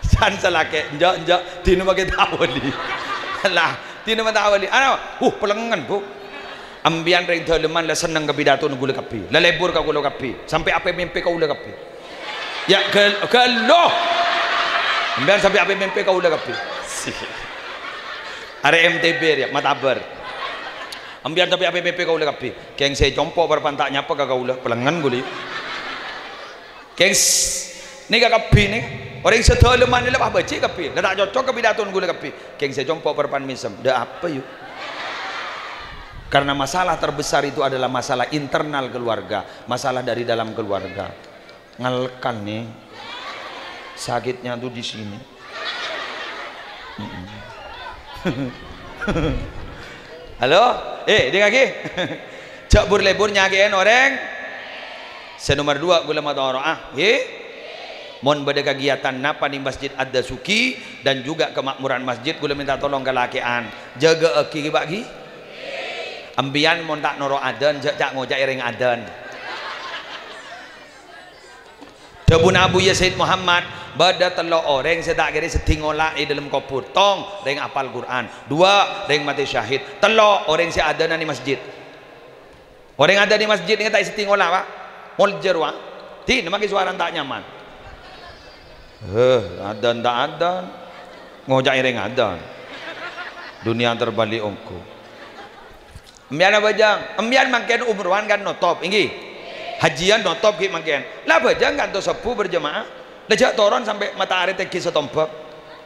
San salakè', "Enjâ', enjâ', dinah makè ta' wali." Lah, dinah ma' ta' wali. Ana, "Huh, pelengngen, Bu'." Empèyan rèng dâlemman la senneng ka pidatona kaulâ kabbhi. La lebur ka kaulâ kabbhi. Sampè' apè-mèmpè kaulâ kabbhi. Ya, ghâl-, ghâllu. Empèyan sampè' apè-mèmpè kaulâ kabbhi. Arè M T B rèya, matabâr. Empèyan sampè' apè-mèmpè kaulâ kabbhi. Kèng sè compo' parappa'na ta' nyapa ka kaulâ, pelengngen kaulâ. Kèng s-, nèka kabbhi nè, orèng sè dâlemman la pas bâji' kabbhi, la ta' cocok ka pidatona kaulâ kabbhi. Kèng sè compo' parappa'na mèsem, dâ' apa, yu? Karena masalah terbesar itu adalah masalah internal keluarga, masalah dari dalam keluarga. Ngalekan, nè. Sakitnya tuh di sini. Mm-mm. Halo? Eh, dingaghi. Jhâ' bur-lebur nyakè'è orèng. Sè nomer dua, kaulâ matoro'a, ghi? Mon bâdâ kagiatan napa nèng Masjid Ad-Dasuki dan juga kemakmuran masjid, kaulâ mènta tolong ka lakè'an. Jâgâ'âghi, ghi, Pa', ghi? Empèyan mon ta' noro' adzan, jhâ' ca'-ngoca'è rèng adzan. Dhâbuna Abuya Said Muhammad, bâdâ tello' orèng sè ta' kèra seddhi ngola' è dâlem kobhur. Tong, rèng apal Qur'an. Dua, rèng matè syahid. Tello', orèng sè adzanna è masjid. Orèng adzan è masjid nèka ta' seddhi ngola', Pa'. Moljer, Pa'. Dinah makè sowarana ta' nyaman. Heh, adzan ta' adzan. Ngoca'è rèng adzan. Dunia terbalik ongghu. Empèyan abhâjâng, empèyan mangkèn umrohan kan notop, èngghi? Hajjiyân notop ghi' mangkèn. La abhâjâng kantos sobbhu berjamaah. La jhâ' toron sampè' matarè tèngghi satombhâk.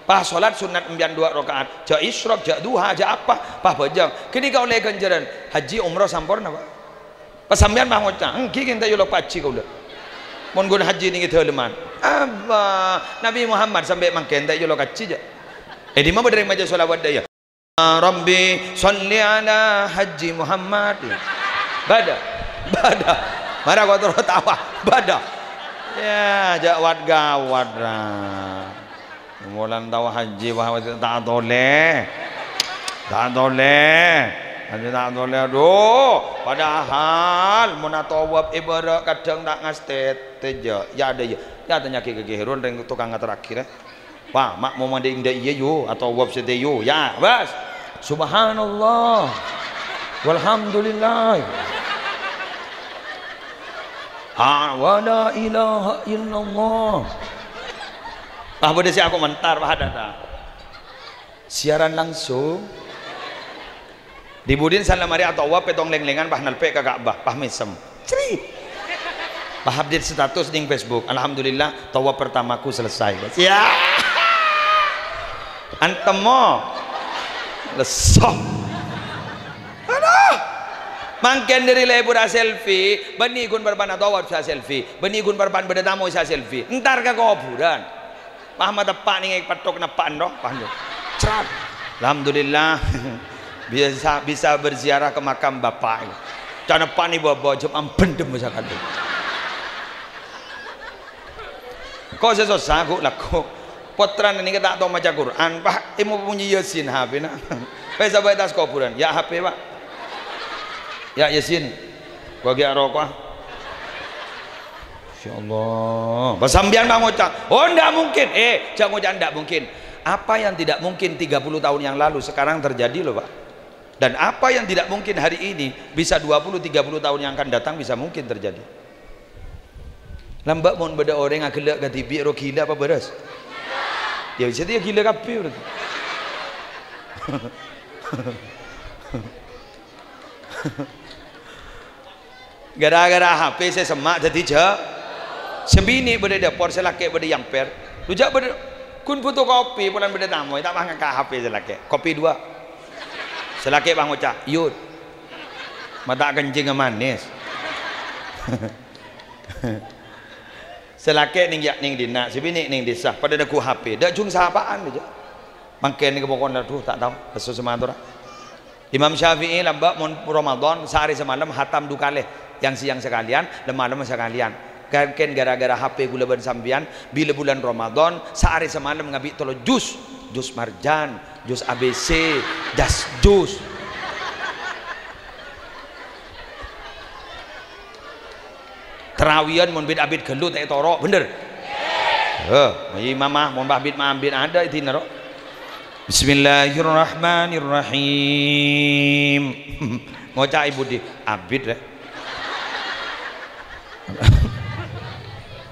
Pas solat sunnat empèyan duwâ' raka'at. Jhâ' isyraq, jhâ' duha, jhâ' apa. Pas abhâjâng. Ghânèka ollè ghânjhârân. Hajji umroh samporna, Pa'. Pas sampèyan pas ngoca', "Èngghi ghi' ta' èolok hajji kaulâ. Mon ghun hajji nèng è dâlemman." Abâ, Nabi Muhammad sampè' mangkèn ta' èolok hajji, jhâ'. È dimma bâdâ rèng maca shalawat dâ' iyâ? Rabbi shalli ala Hajji Muhammad. Bâdâ. Bâdâ. Mara kok terro tawa. Bâdâ. Ya, jhâ' wat-gawat, ra. Molan tao hajji, wah, ta' tolè. Ta' tolè. Hajji ta' tolè, aduh. Padahal, mon atowaf ibarat kadhâng ta' ngastètè, jhâ'. Ya, ada, ya. Ya, tanya'aghi ka Kè Herun, rèng tokang ngaterraghi, rè. Wah, ma' mo mandhi' dâ' iyâ, yu, atowaf sèdhâ, yu. Ya, bas. Subhanallah. Walhamdulillah. Ah, wa la ilaha illallah. Ah, bâdâ sè akomentar, wah, dâ', dâ'. Siaran langsung. Di budina san la marè atowaf pètto' lèng-lèngan, pas nalpè' ka Ka'bah, pas mèsem. Cri. Pas update status nèng Facebook, "Alhamdulillah, tawaf pertamaku selesai." Ya. Antemmo. Lesso. Aduh. Mangkèn dâri lebur a-selfie, bânnè ghun parappa'na tawaf sè a-selfie, bânnè ghun parappa'na bâdâ tamoy sè a-selfie. Entar ka kobhurân. Pas mateppa' nèng è petthok neppa'an, ro. Pas, crat. Alhamdulillah. Bisa, bisa berziarah ke makam Bapak. Ca' neppa'an bâbâ, jhâ' ambendem sakalè. Ko' sè sossa, ghu, lagghu'. Pottrana nèka ta' tao maca Qur'an, Pak, èmobunyi Yasin H P-na. Pas sampè' attas kobhurân, "Ya' H P, Pak." "Ya' Yasin." "Ghu ghi' aroko'a." Ya Allah. Pas sampèyan ma' ngoca', "Oh, ndak mungkin." Eh, jhâ' ngoca' ndak mungkin. Apa yang tidak mungkin tiga puluh tahun yang lalu sekarang terjadi loh, Pak. Dan apa yang tidak mungkin hari ini bisa dua puluh, tiga puluh tahun yang akan datang bisa mungkin terjadi. Lambâ' mon bâdâ orèng aghellâ' kadhibi' ro gila apa bârâs? Ya, bisa ya gila kabbhi berarti. Gara-gara H P sè semma' dhâddhi jhâ-, sè binè' bâdâ è dâpor, sè lakè' bâdâ è amper. Lu jhâ' bâdâ, ghun fotokopi, polana bâdâ tamoy, ta' pas ngangka' H P sè lakè'. Kopi dua. Sè lakè' pas ngoca', "Yut." Mata kencing manis. Sè lakè' nèng yâ', nèng dinna', sè binè' nèng dhisa, padâ neggu' H P. Dâ' jhung sapa'an, jâ. Mangkèn nèka pokokna, adhu, ta' tao, lesso sè matora. Imam Syafi'i lambâ' mon Ramadan, saarè samalem hatam du kalè, yang siang sakalian, lem-malem sakalian. Mangkèn gara-gara H P kaulâ bân sampèyan, bilâ bulân Ramadan, saarè samalem ngabi' tello juz. Juz Marjan, juz A B C, jas juz. Tarawiyan mon bit-abit ghâllu ta' ètoro', bhender? Heh, imamah mon bit-abit adâ' èdina, ro. Bismillahirrahmanirrahim. Ngoca' è budi, abit, rè.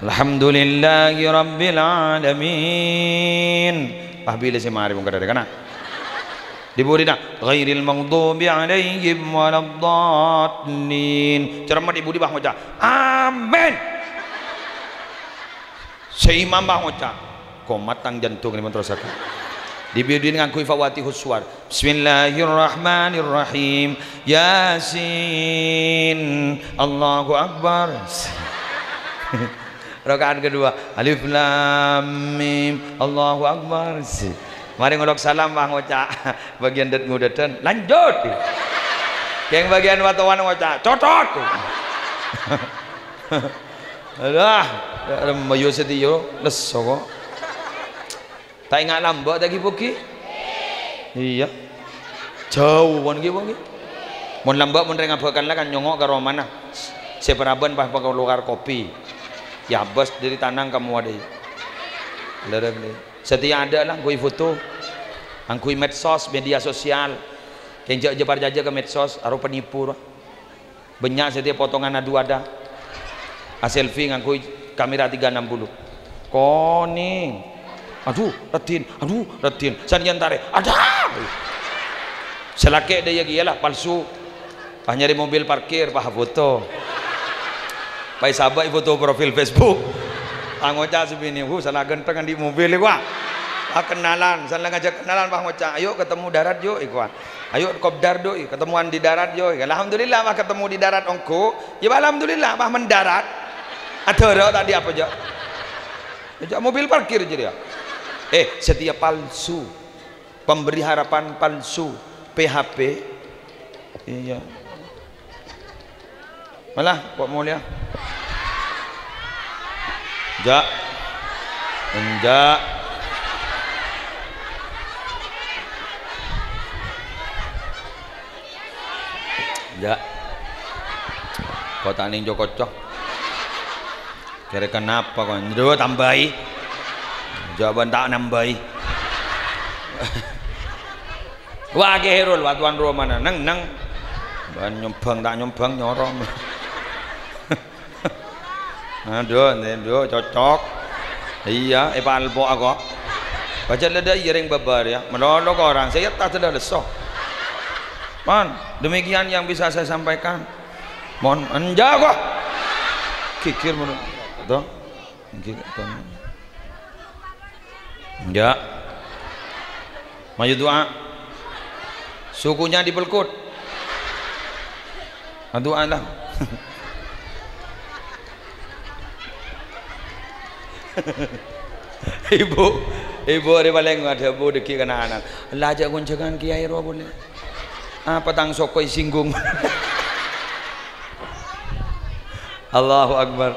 Alhamdulillahirabbil alamin. Pas bilâ sè marè mon kadhâ' kana'. Di budina, ghairil maghdubi alaihim waladdallin. Cermet è budi, pas ngoca', "Amin." Sè imam, pas ngoca', "Komat tang jantung nèka mon terrossaghi." Di budina ngangghuy Fawatihus Suwar. Bismillahirrahmanirrahim. Yasin. Allahu Akbar. Rakaat kedua. Alif Lam Mim. Allahu Akbar. Marè ngolok salam, pas ngoca', bâgiyân dât-ngudâdhân, "Lanjut!" Kèng bâgiyân watowan ngoca', "Cocot!" Alah, ya, mayu sè tiyo, lesso kok. Ta' enga' lambâ' ta' ghi-bughi? Iyâ. Jhâu pon ghi-bughi. Mon lambâ' mon rèng abhâkal la kan nyongngo' ka romana. Sè paraban pas pakalowar kopi. Yabâs dâri tanang ka mowa dâi. Lèrèng dâi. Satèya adâ' la ngangghuy foto. Ngangghuy medsos, media sosial. Kèng jhâ', jhâ' parcajâ ka medsos, aro penipu, ro. Bânnya' satèya potongan adu-ada. A-selfie ngangghuy kamera tiga enam puluh. Konèng. Adhu, raddhin. Adhu, raddhin. Sanèyan tarè. Adâ! Sè lakè' dâ' iyâ kèya la, palsu. Pas nyarè mobil parkir, pas foto. Pas sabâ' foto profil Facebook. Pas ngoca' sè binè, "Wuh, sala ghântheng andi' mobil, èkowa." Pas kennalan, sala ngajhâk kennalan, pas ngoca', "Ayo ketemu darat, yuk," èkowa. "Ayo kopdar, doi, ketemuan di darat, yoi." Alhamdulillah, pas ketemu di darat ongghu. Ya, alhamdulillah, pas mendarat. Adârâ tadi apa, jhâ'? Jhâ' mobil parkir jârèya. Eh, satèya palsu. Pemberi harapan palsu. P H P. Iyâ. Malah, kok molèya? Enjâ'. Enjâ'. Enjâ'. Kok ta' nèng co-koco? Kèra kenapa kok? Ndhu tambâi. Jhâ' bân ta' nambâi. Wah, Kè Herul, wah, tuan rumana. Neng, neng. Bân nyombhâng, ta' nyombhâng, nyorom. Adhu, ndhu, cocok. Iyâ, èpalpo'a kok. Bâca lèdâ' iyâ rèng bâbâ rèya. Malolo korang, sè èyat ta' dâlâ lesso. Pon, demikian yang bisa saya sampaikan. Mon, enjâ' kok. Ghighir mon. Toh? Ghighir, toh. Enjâ'. Mayu du'a. Sukunya dipelkut. Adu'a la. Ibu, ibu arè palèng adhâbu dâggi' kana' ana'. La jhâ' ghonjhângan kèyaè rowa polè. Apa tang soko èsinggung? Allahu Akbar.